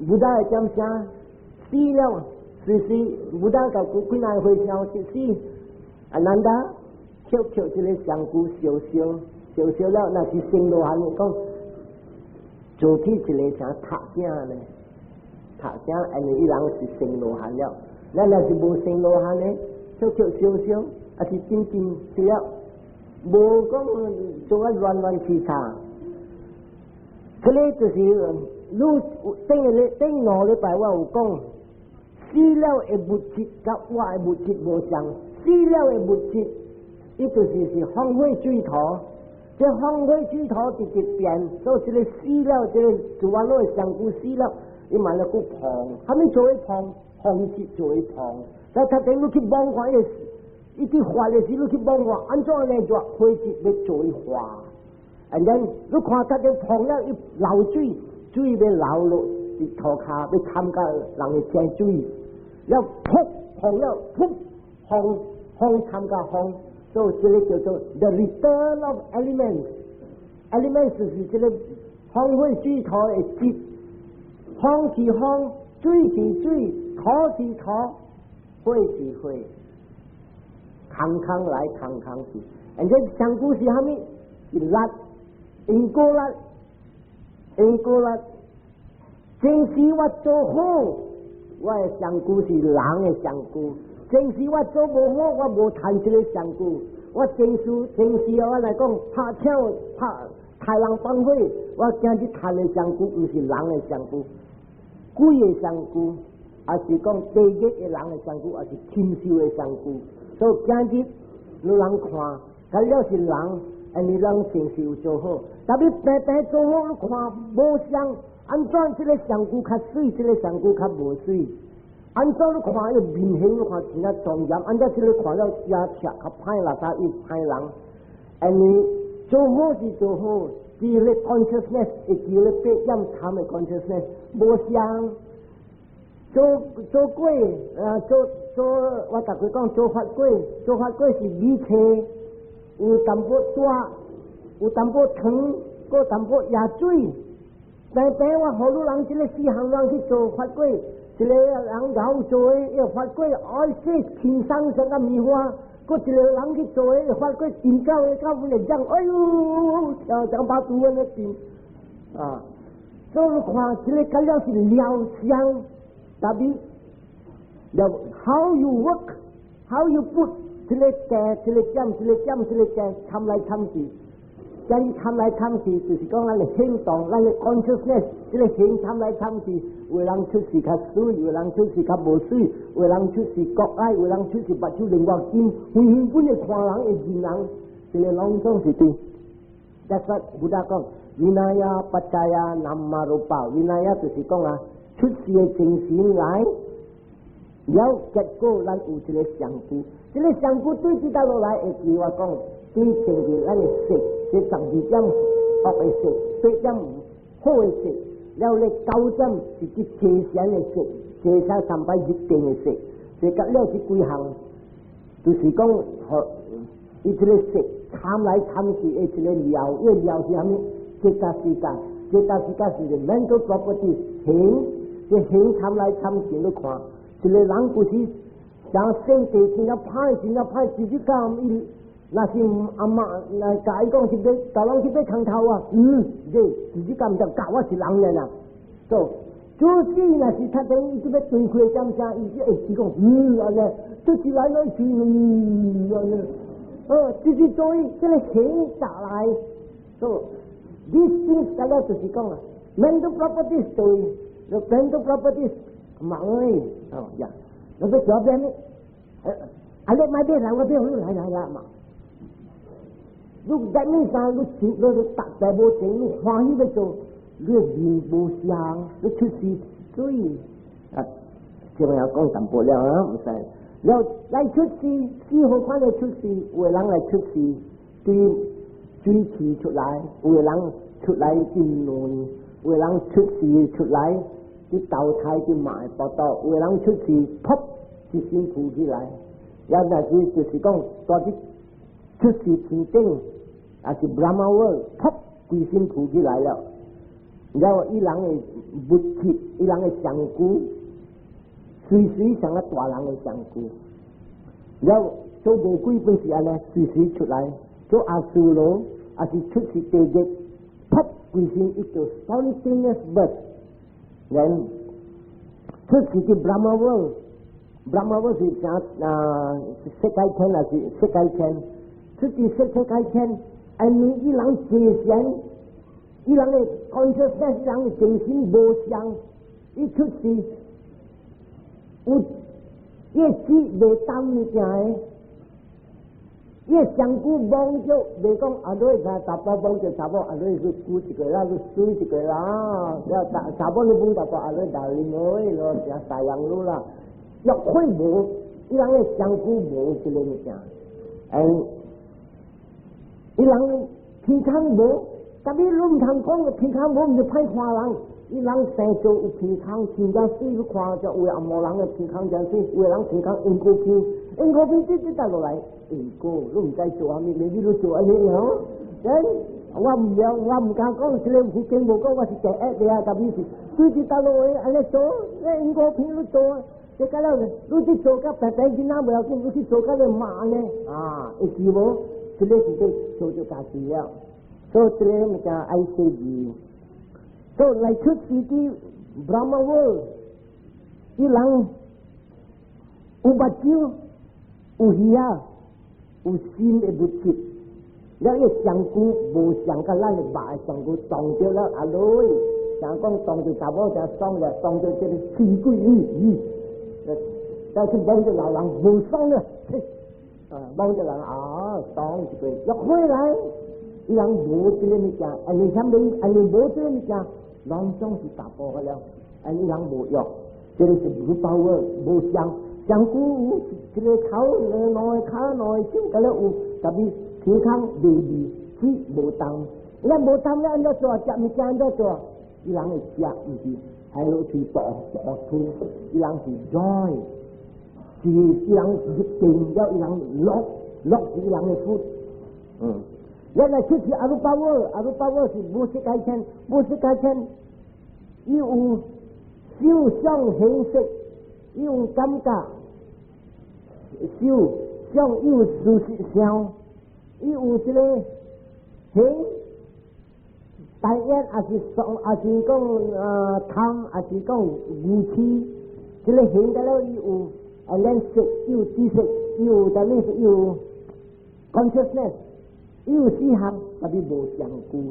，Buddha 會點寫？死了，隨時 Buddha 共幾若個和尚一死，阿難達，捡捡這个身軀燒燒燒燒了，若是聖羅漢講，做起一个啥塔頂呢？塔頂，因為伊人是聖羅漢了，咱若是無聖羅漢呢，捡捡燒燒。還是真真對了，無講做啊亂亂七叉。這个就是你頂個頂5禮拜我有講，死了的物質佮活的物質無相，死了的物質，伊就是風火水土，這風火水土直直變，所以這个死了，這个自我攞的身軀死了，伊嘛咧閣膨，啥物做會膨？風質做會膨，但頭頂你去摸看伊。伊佇化的時，你去摸看，按怎來做火質欲做化？And then 你看它這膨了，伊流水，水欲流落佇塗跤，欲參加人會食水，了噗膨了，噗風風參加風，所以這个叫做 the return of elements。elements 是這个風火水土的質，風是風，水是水，土是土，火是火。空空來，空空去。而且身軀是啥物？是力，因果力，因果力。前世我做好，我的身軀是人的身軀。前世我做無好，我無趁這个身軀。我前世前世我來講拍槍拍殺人放火，我今日趁的身軀毋是人的身軀，鬼的身軀，還是講地獄的人的身軀，還是禽獸的身軀。所以今日你人看，佢了是人，因為人前世有做好，特別平平做好，你看無相，按怎這个身軀較媠，這个身軀較無媠？按怎你看伊面形，你看真正莊嚴，按怎這個看了也赤較歹垃圾伊歹人。因為做好是做好，佇咧 consciousness 會記咧八點參的 consciousness 無相。做做鬼啊，做做我逐句講做法鬼，做法鬼是米青，有淡薄大，有淡薄長，閣淡薄椰水。平平我予汝人這个四項人去做法鬼，一個人𠢕做的，伊法鬼愛說輕鬆像個棉花；閣一個人去做的法鬼，真狗的狗阮會講，哎喲，聽像把拄按呢震啊！所以你看，這个敢了是了相，特別了 how you work，how you put，這个加，這个減，這個減，這個加，參來參去。將伊參來參去，就是講咱的行動，咱的 consciousness，這个行參來參去，有的人出世較媠，有的人出世較無媠，有的人出世國愛，有的人出世目睭另外金，遠遠本會看人會認人，這个攏總是對。That's what Buddha 講，Vinaya paccaya nama rupa，Vinaya 就是講啊，出世的精神來，了結果咱有一個上句，這个上句對這搭落來會記我講，對前面咱的色，這12點惡的色，八點好的色，了咧九點是去坐禪的色，坐禪三擺入定的色，這個了這幾項，就是講，伊這個色參來參去的這個料，伊料是啥物？cetasika， cetasika 是 mental property 形，這形參來參去你看，一個人不是像細地真正歹，真正歹，直接講伊。若是阿媽來共伊講去買，教人去買空頭啊，這自己敢毋知教我是人了啦。做主子若是他等伊這欲斷開點聲，伊就會記講，按呢，出去來來去，按呢，哦，就是做伊這个形打來，做，this things 大家就是講啊，mental properties 對，the mental properties 忙嘞，哦呀，那個左邊呢，啊，你買買來，我變來來來嘛。你在你啥？你錢，你逐大無錢，你歡喜欲做，你面無相，你出世水啊！這個要講淡薄了啊，毋使。了來出世，四號款的出世，有的人來出世，對水氣出來，有的人出來真卵，有的人出世出來，去投胎去買報道，有的人出世，噗，一身浮起來，也若是就是講，帶去出世天頂，也是 Brahma world，噗，規身浮起來了。然後伊人的物質，伊人的身軀，隨時像個大人的身軀。然後做餓鬼本是按呢，隨時出來做阿修羅，也是出世地獄，噗，規身伊就 spontaneous birth。then 出世去 Brahma world，Brahma world 是啥啊？色界天還是色界天？出去色界天，因為伊人坐禪，伊人的 consciousness，伊人的精神無相，伊出世有伊的舌袂當物件的，伊的身軀摸著袂講啊，你看查甫摸著查某，啊，你去久一個啦，去水一個啦，了查查某你摸查甫，啊，你大啉愛咯，成大洋路啦，欲開無，伊人的身軀無這個物件，嗯，伊人鼻孔無，特別你毋通講鼻孔無，毋是歹看人。伊人生做有鼻孔，真正媠，你看這有的紅毛人的鼻孔真媠，有的人鼻孔鷹哥鼻，鷹哥鼻這這搭落來，鷹哥，你毋知做啥物，你你做按呢吼？嗯，我毋了，我毋敢講，這个福建無講，我是第一的啊，特別是對這搭落來按呢做，你鷹哥鼻你做，這個了，你去做甲白白囡仔無要緊，你去做甲咧馬呢？啊，會記無？這个是做做家己了，所以這个物件愛細膩。所以來出世佇 Brahma world，伊人有目睭，有耳仔，有心的物質，了伊身軀無像佮咱的肉的身軀撞著了阿女，像講撞著查某誠爽咧，撞著這个死鬼，嗯嗯，但是摸著老人無爽咧，啊，摸著人啊，爽一個，欲回來，伊人無這个物件，按呢啥物，按呢無這个物件，攏總是查埔個了，按伊人無欲，這個是 rupa world 無相，相具有一個頭、兩個跤、兩個手，佮了有，tapi 天空未離，水無動。咱無動咧，按怎做？食物件按怎做？伊人會食，毋是還落去肚肚吞，伊人是 joy，是伊人入定了，伊人樂，樂是伊人的 food。咱來出去 arupa world，arupa world 是無色界天，無色界天，伊有受想行識，伊有感覺，受想有思想，伊有這個行。大一也是爽，也是講貪，也是講愚痴，這個行得了伊有啊，咱識有知識，有但係是有 consciousness，伊有四項，tapi 無相具。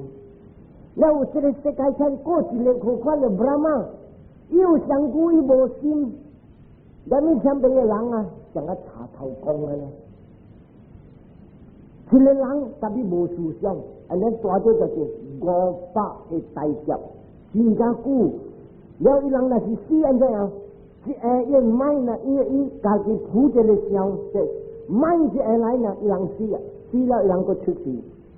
了有這個世界上過一個可款的 Brahma，伊有相具，伊無心。咱們前邊的人啊，像個插頭公的咧。一個人 tapi 無思想，按呢大咗就是500個大劫，真正久。了伊人若是死按怎樣？一下伊mind 呢，伊伊家己抱一個想，這mind 一下來呢，伊人死啊，死了伊人閣出世，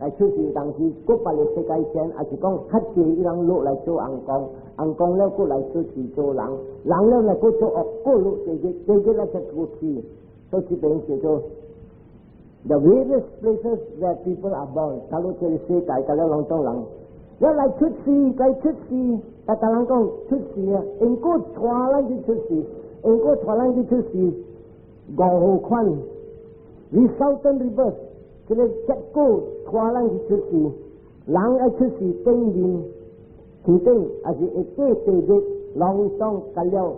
來出世當時閣別個世界線，抑是講較濟伊人落來做尪公，尪公了閣來出世做人，人了來閣做惡，閣落地獄，地獄了才閣死，所以這邊叫做 the various places where people are born，假如這個世界，假如攏總人，要來出世，來出世，大家人講出世啊，因果帶咱去出世，因果帶咱去出世，五款，resultant rebirth，這個結果帶咱去出世，人愛出世頂面天頂，抑是會過地獄，攏總甲了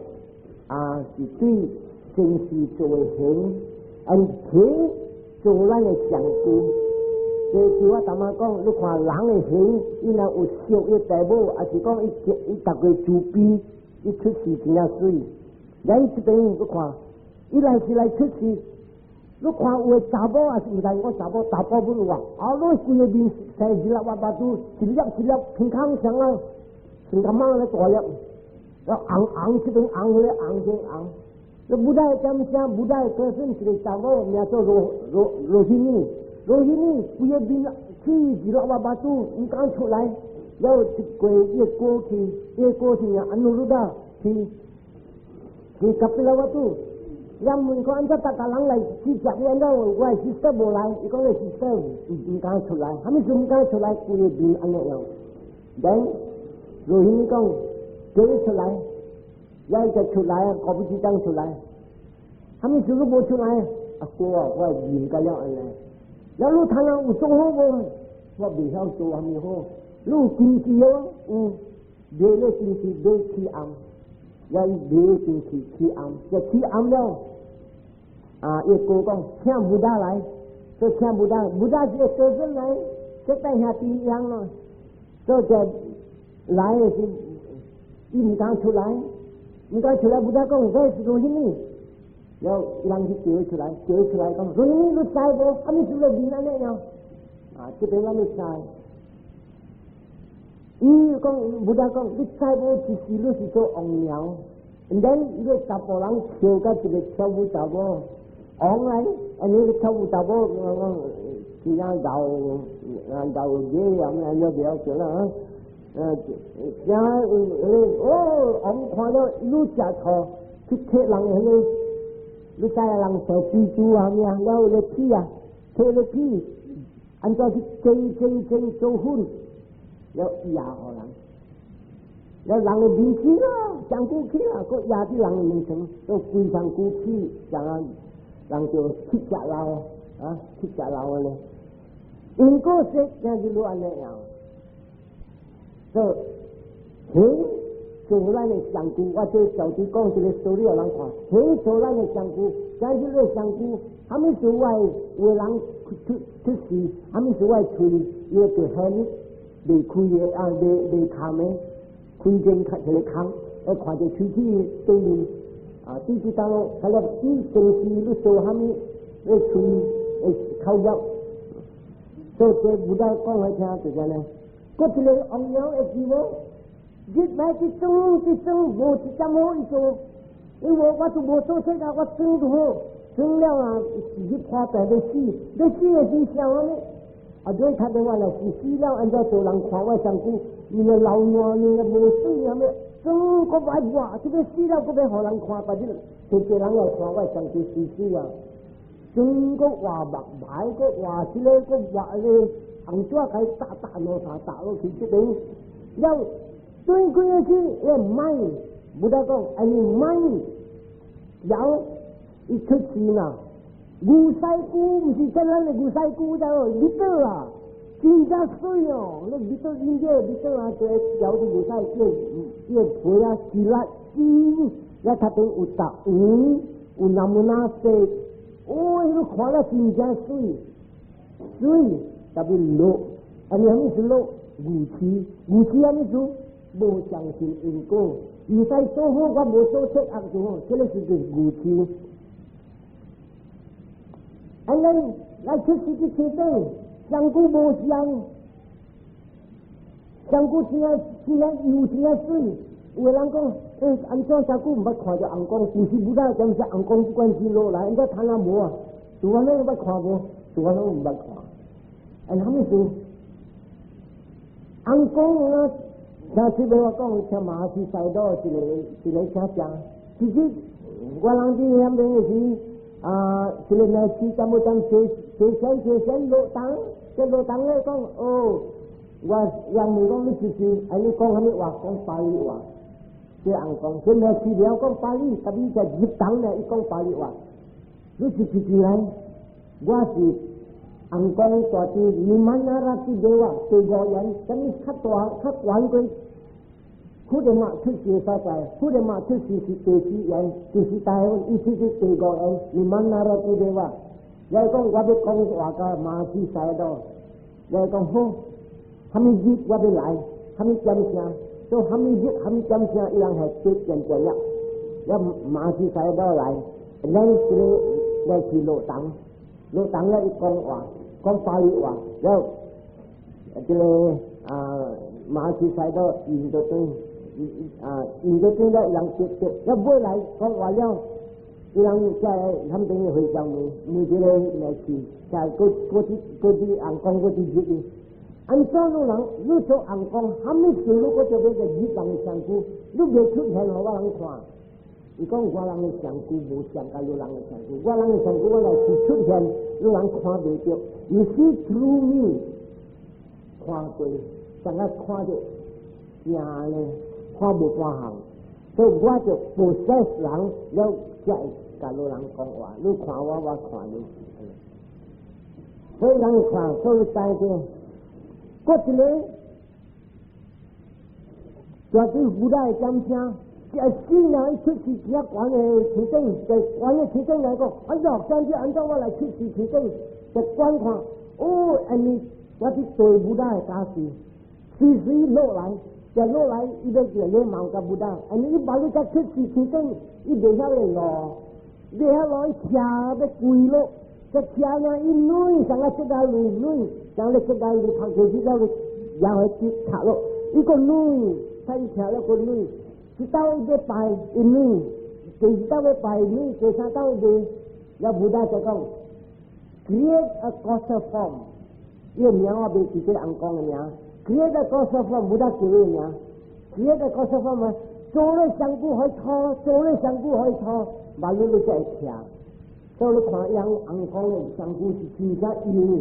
啊，是對前世做的行，按行做咱的上具。這句我淡仔講，你看人的行，伊若有惜伊父母，抑是講伊伊逐個慈悲，伊出世真正媠。咱這邊你看，伊若是來出世，你看有的查某抑是毋知我查某，查甫本有啊，啊，你規個面生一粒核巴肚，一粒一粒天空上啊，像感覺咧大粒，啊紅紅這邊紅，彼個紅這紅。你 Buddha 點聲，Buddha 的個身一個查某名做羅羅羅希尼，羅希尼規個面起一粒核巴肚，毋敢出來，了一過伊個過去，伊個過去名 Anuruddha 去去 Kapilavatthu。伊問講按怎逐家人來去食，你按怎我的 sister 無來？伊講你 sister 毋敢出來，啥物事毋敢出來？規個面按呢樣。then 羅希尼講叫伊出來。伊就出來啊，搞不起當出來，啥物事都無出來。阿哥啊，我面甲了按呢。了你睇下有做好無？我未曉做啥物好。你有根基哦，有買咧根基買起暗，伊買根基起暗，就起暗了。啊，伊哥講請 Buddha 來，所以請 Buddha，Buddha 是個高僧來，這帶兄弟一樣咯。所以就來的是，伊毋敢出來。毋敢出來，Buddha 講這是羅希尼，了人去叫伊出來，叫伊出來講羅希尼，你知無？啥物事咧面按呢樣？啊，這邊咱你知。伊講 Buddha 講，你知無？其實你是做王娘，然你查甫人跳甲一個跳舞查某，王來，按呢跳舞查某，講其他老老爺啊，按呢了解啦啊。啥哦，王看了愈食錯，去提人彼個，你知影人受蜘蛛啊咩啊，了咧皮啊，提咧皮，按怎去整整整做粉，了壓予人，了人的面起啦，上久起啦，閣壓佇人的面前，閣規身軀起，像啊，人叫乞食老啊，乞食老咧，因果說今日你按呢樣。所以，行做咱的上具，我這小弟講這個道理，予人看。行做咱的上具，今日個上具，啥物事我有的人出出事，啥物事我的喙，伊個就很未開的啊，未未空的，開間開一個空，我看著喙齒對面啊，對這當中，他了你平時你做啥物，你喙會口業，所以這 Buddha 講來聽就是按呢。閣一個王娘會記無？日來去裝去裝，無一點好伊做，因為我都無做這個，我裝就好，裝了啊，自己破病欲死，欲死的時想按呢？啊，對，打電話來是死了，按怎做人看我身軀，因為流汗，因為無水啊咩，裝閣愛活，這個死了閣欲予人看，別日濟濟人來看我身軀死死啊，裝閣活目牌，閣活這個，閣活咧，紅紙共伊打打兩三打落去這邊，了。對幾個去，伊毋無得講，哎，毋有伊出世啦。牛屎龜毋是咱的牛屎龜，知無？綠島啊，真正媠哦！那綠島應該綠島啊，這咬的牛屎叫叫皮啊，是力真，也頭頂有搭黃，有那麼那色，哦，彼個看了真正媠，媠特別落，啊，你啥物是落？愚癡，愚癡啥物事？無相信因果，毋使做好，我無做出惡就好，這個是叫愚癡。按呢來出世去天頂，身軀無相，身軀真真又真媠。有的人講，欸，按怎遮久毋捌看著尪公，毋是不知怎是尪公不管是落來，按怎趁啊無啊？拄安呢捌看無？拄安呢毋捌看。按啥物事？尪公啊！聽這邊我講，聽馬來西亞一個一個請講，其實我人佇遐邊的是啊，一個來是怎麼講？坐坐船坐船落當，這落當咧講哦，我楊梅講你就是，啊你講啥物話？講巴利話，這尪公，現在是了講巴利，特別在入黨咧，伊講巴利話，你是一句來，我是尪公大智尼曼那拉智德啊，第五言，啥物較大較懸過？富勒馬出世所在，富勒馬出世是第四言，就是大意思是第五言，尼曼那拉智德啊。伊講我欲講話共馬來西亞，伊講好，啥物日我欲來，啥物點聲，做啥物日啥物點聲，伊人係對點點了，了馬來西亞來，咱這個來去落堂，落堂了伊講話，講巴利話，了這個啊馬來西亞印度轉，啊印度轉了人接接，了尾來講話了。伊人在他們等於回向問問這個來去，在過過去過去尪公過去入去，按怎你人你做尪公，啥物事你閣做欲個入人的身軀，你袂出現予我人看。伊講我人的身軀無像佮你人的身軀，我人的身軀我來是出現，你人看袂著。You see through me，看過，像個看著正咧，看無半項，所以我就 possess 人了，才會共你人講話。你看我，我看你。所以人看，所以知者，閣一个，大智 Buddha 的掌聲，一死人伊出世佇遐懸的天頂，在懸的天頂來講，哎喲，這樣子按怎我來出世天頂，在觀看，哦，按呢，我佇對 Buddha 的加持，隨時落來，就落來，伊欲禮貌共 Buddha，按呢伊把你才出世天頂，伊袂曉會路，袂曉路，伊徛欲跪落。這徛呢，伊軟，像個這個軟軟，像你這個你讀書時了，然後去讀落，伊個軟，他伊徛了個軟，一道伊欲拜伊軟，第二道欲拜軟，第三道伊袂，了 Buddha 就講，create a causal form，伊個名我袂記得尪公的名，create a causal form，Buddha 叫伊名，create a causal form 啊，做咧身軀可以拖，做咧身軀可以拖，萬你你才會徛。所以你看，人尪公的身軀是真正幼，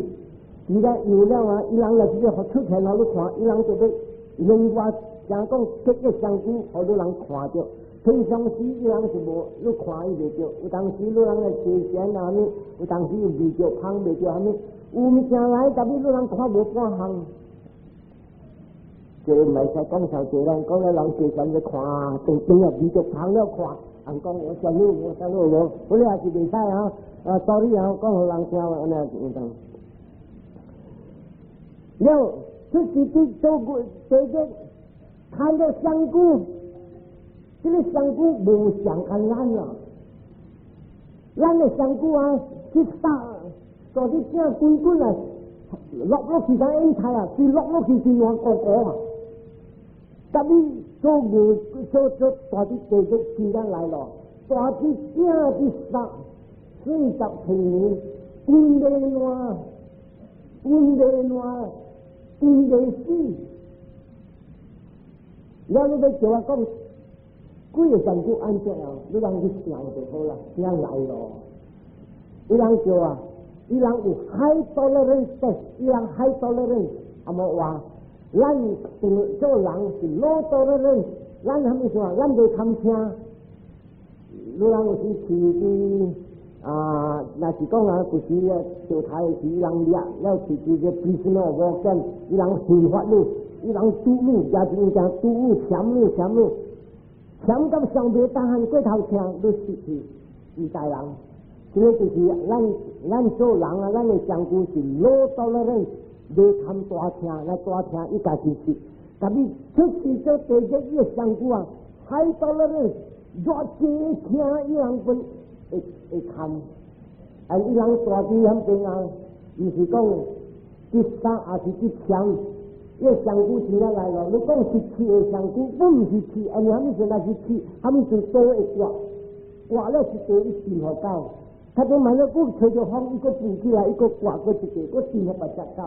真正幼了啊！伊人若直接出現，予你看，伊人就欲另外像講結個身軀，予你人看著。平常時伊人是無，你看伊袂著。有當時你人來坐禪啊，物，有當時又袂著芳，袂著啥物，有物件來，但是你人看無半項。這個毋會使講太濟人，講了人坐禪咧看，當當啊袂著芳了看。尪公我想你，我想你無，我你也是袂使啊！啊，sorry 啊，講予人聽按呢有當。了，出世佇做過第一，看著身軀，這個身軀無像共咱啊，咱的身軀啊，去殺，做啲正滾滾啊，落落去咱煙菜啊，是落落去是軟糊糊啊。但你做嘢做做大啲地獄時間來咯，大啲正啲40千年，滾未爛，滾未爛，滾未死。了你欲叫我講幾个上古按怎啊？你人去想就好啦，這樣來咯。伊人叫啊，伊人有 high tolerance test，伊人 high tolerance，啊無話，咱做人是 low tolerance，咱啥物說啊？咱袂堪聽。你人有時去啲啊，若是講啊，舊時啊，做台時人掠了去這個 prisoner of war camp，伊人刑罰你，伊人毒你，加一物件毒你、鉗你、鉗你，鉗到上袂當漢過頭聽，你死去，毋知人。這個就是咱做人啊，咱的上古是 low tolerance，袂堪大聽，來大聽伊家己死。但是出世做地獄伊的上古啊，high tolerance，偌濟聽伊人分會堪。啊，伊人大啲遐邊啊，毋是講去殺，抑是去搶。伊個上古真正來咯，你講是氣的上古，本毋是氣，啊，你啥物時若是氣，啥物時刀會割，割了一個伊進予狗。他就萬一閣吹著風，伊閣浮起來，伊閣割過一個，閣進予別隻狗。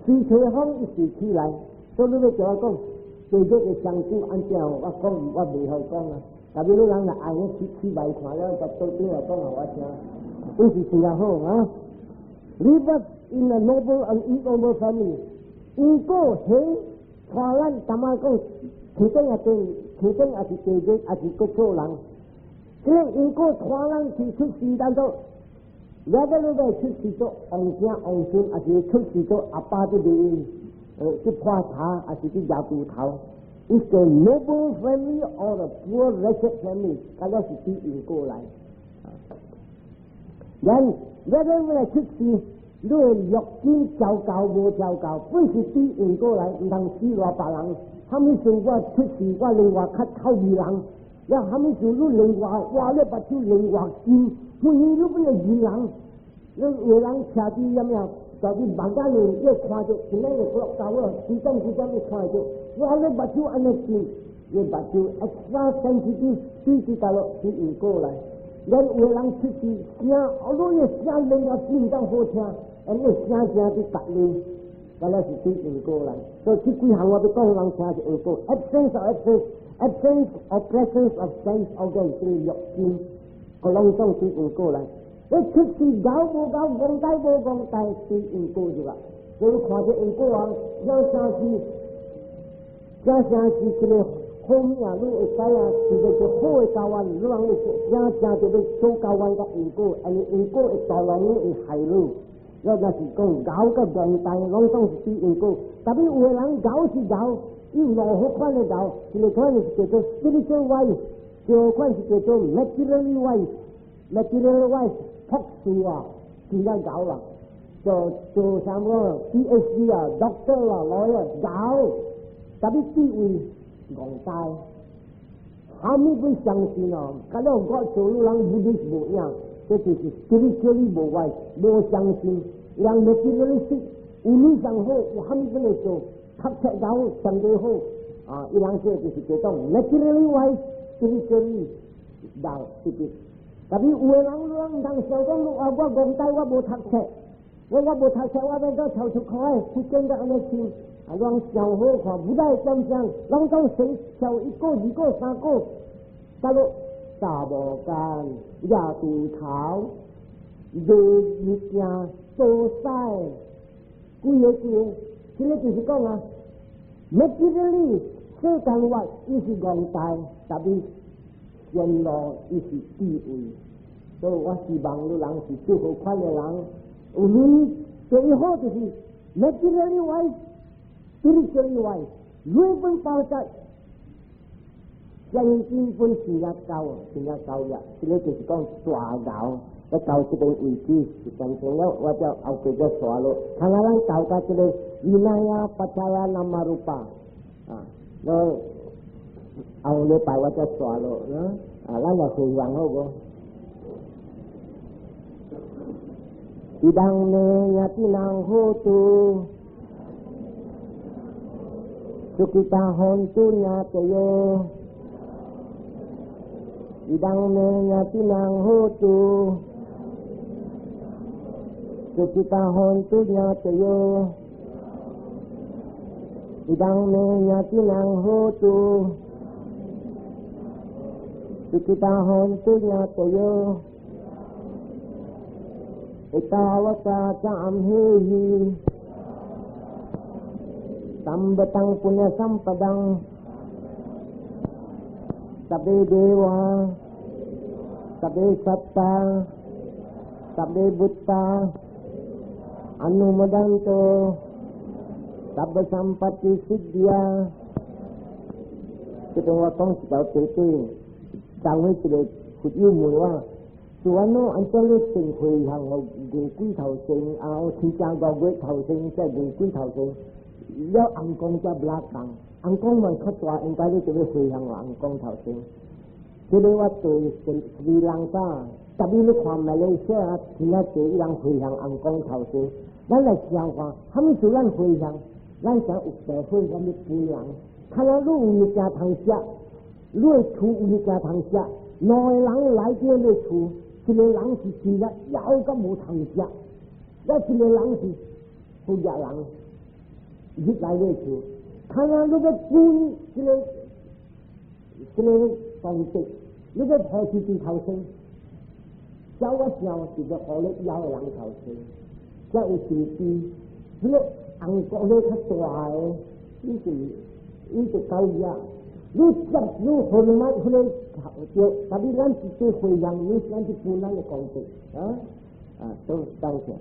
隨吹風伊隨起來，所以你欲叫我講，地獄的上古按怎？我講我袂曉講啊。特別你人若愛去去來看了，就倒轉來講予我聽，本是真好啊。Rebirth in a noble and ignoble family，因果係帶咱淡仔講，天頂也地，天頂也是地獄，也是閣做人。這個因果帶咱去出世當中，了個你欲出世做王子王孫，抑是出世做阿爸的面，去破茶，抑是去蜈鋤頭。It's a noble family or a poor wretched family，這個是對因果來。人了個欲來出世，你的六根調教無調教，本是對因果來，毋通死賴別人。啥物事我出世，我另外較臭味人。了啥物事你另外挖了目睭，另外金，分你本來人人，你有人徛佇啥物啊？就佇房間裡，伊看著，今仔日落到啊，幾點幾點伊看著，哇！你目睭按呢金，你目睭 extra sensitive 對佇佗落對因果來。咱有的人出世聲，哦，你的聲另外真當好聽，啊，你聲聲佇別你，原來是對因果來。所以這幾項我欲講予人聽是因果，absence of absence of presence of sense organ，這個六根，個攏總對因果來。你出世𠢕無𠢕，戇呆無戇呆，對因果就啦。所以看這因果啊，了啥是，這啥是這個好物啊？你會使啊，是個做好的交緣，你人會正正就欲做交緣佮因果，因為因果會帶來你會害你。了若是講𠢕佮戇呆，攏總是對因果。特別有的人𠢕是𠢕，有兩好款的𠢕，一個款是叫做 spiritual wise，第二款是叫做 materially wise。material wise 博士啊，真正𠢕啦，做做啥物 PhD 啊，doctor 啊，lawyer 𠢕，特別地位戇呆，啥物會相信哦？甲了我做你人 Buddhist 無影，這就是 spiritually 無 wise，無相信，人 materially 有錢上好，有啥物本來做，讀冊𠢕上最好，啊，伊人這就是叫做 materially wise，spiritually 老特別。特別有的人，你毋通想講，啊，我戇呆，我無讀冊，我無讀冊，我欲做抽出塊去見甲按呢穿，啊，攏上好看，不愛點啥，攏總生跳一個、二個、三個，到落查某干、蜈鋤頭、賣物件、做屎，規个規个，這個就是講啊，materially 世間法伊是戇呆，特別前路伊是智慧，所以我希望你人是最好款的人。有錢最好就是 materially wise、spiritually wise，雷本包在，相信本真正高，真正高呀！這個就是講大𠢕，要到這個位置是完成了，我就後過再刷咯。看下咱到到這個 vinaya paccaya namarupa 啊，我後禮拜我再刷咯，啊，咱來回向好無？Idaṃ me ñātinam hotu. Sukhita hontu ñātayo. Idaṃ me ñātīnaṃ hotu. Sukhita hontu ñātayo. Idaṃ me ñātīnaṃ hotu. Sukhita hontu ñātayo. Ettāvatā ca amhehi. Sambhataṃ puññasampadaṃ. Sabbe devā. Sabbe sattā. Sabbe bhūtā. Anumodantu. Sabba sampatti siddhiyā。這邊我講一條對對，當尾一個佛友問我，是安怎按怎你定回向予餓鬼頭生，啊，天正五月頭生，再餓鬼頭生，了尪公才無仝，尪公嘛較大，應該你就欲回向予尪公頭生。這個我對斯里蘭卡，特別你看馬來西亞，真正濟伊人回向尪公頭生，咱來想看，啥物事咱回向？咱想有社會啥物分人？看下你有物件通食，你的厝有物件通食，兩個人來佇你厝，一個人是真正枵甲無通食，了一個人是富裕人，入來你厝，看下你欲分這個功德，你欲予誰頭先？照我想是欲予咧枵的人頭先，才有慈悲。這個尪公咧較大的，伊就夠額。你接你予你買彼個對，特別咱是對回向，你咱是分咱的功德啊啊，都當下。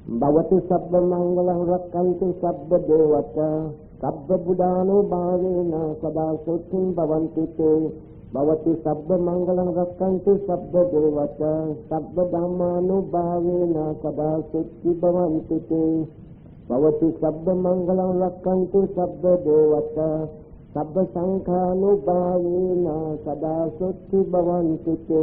Bhavatu sabba mangalam rakkhantu sabba devata sabba buddhānubhāvena sadā sotthi bhavantu te. Bhavatu sabba mangalam rakkhantu sabba devata sabba dhammānubhāvena sadā sotthi bhavantu te. Bhavatu sabba mangalam rakkhantu sabba devata sabba sanghānubhāvena sadā sotthi bhavantu te.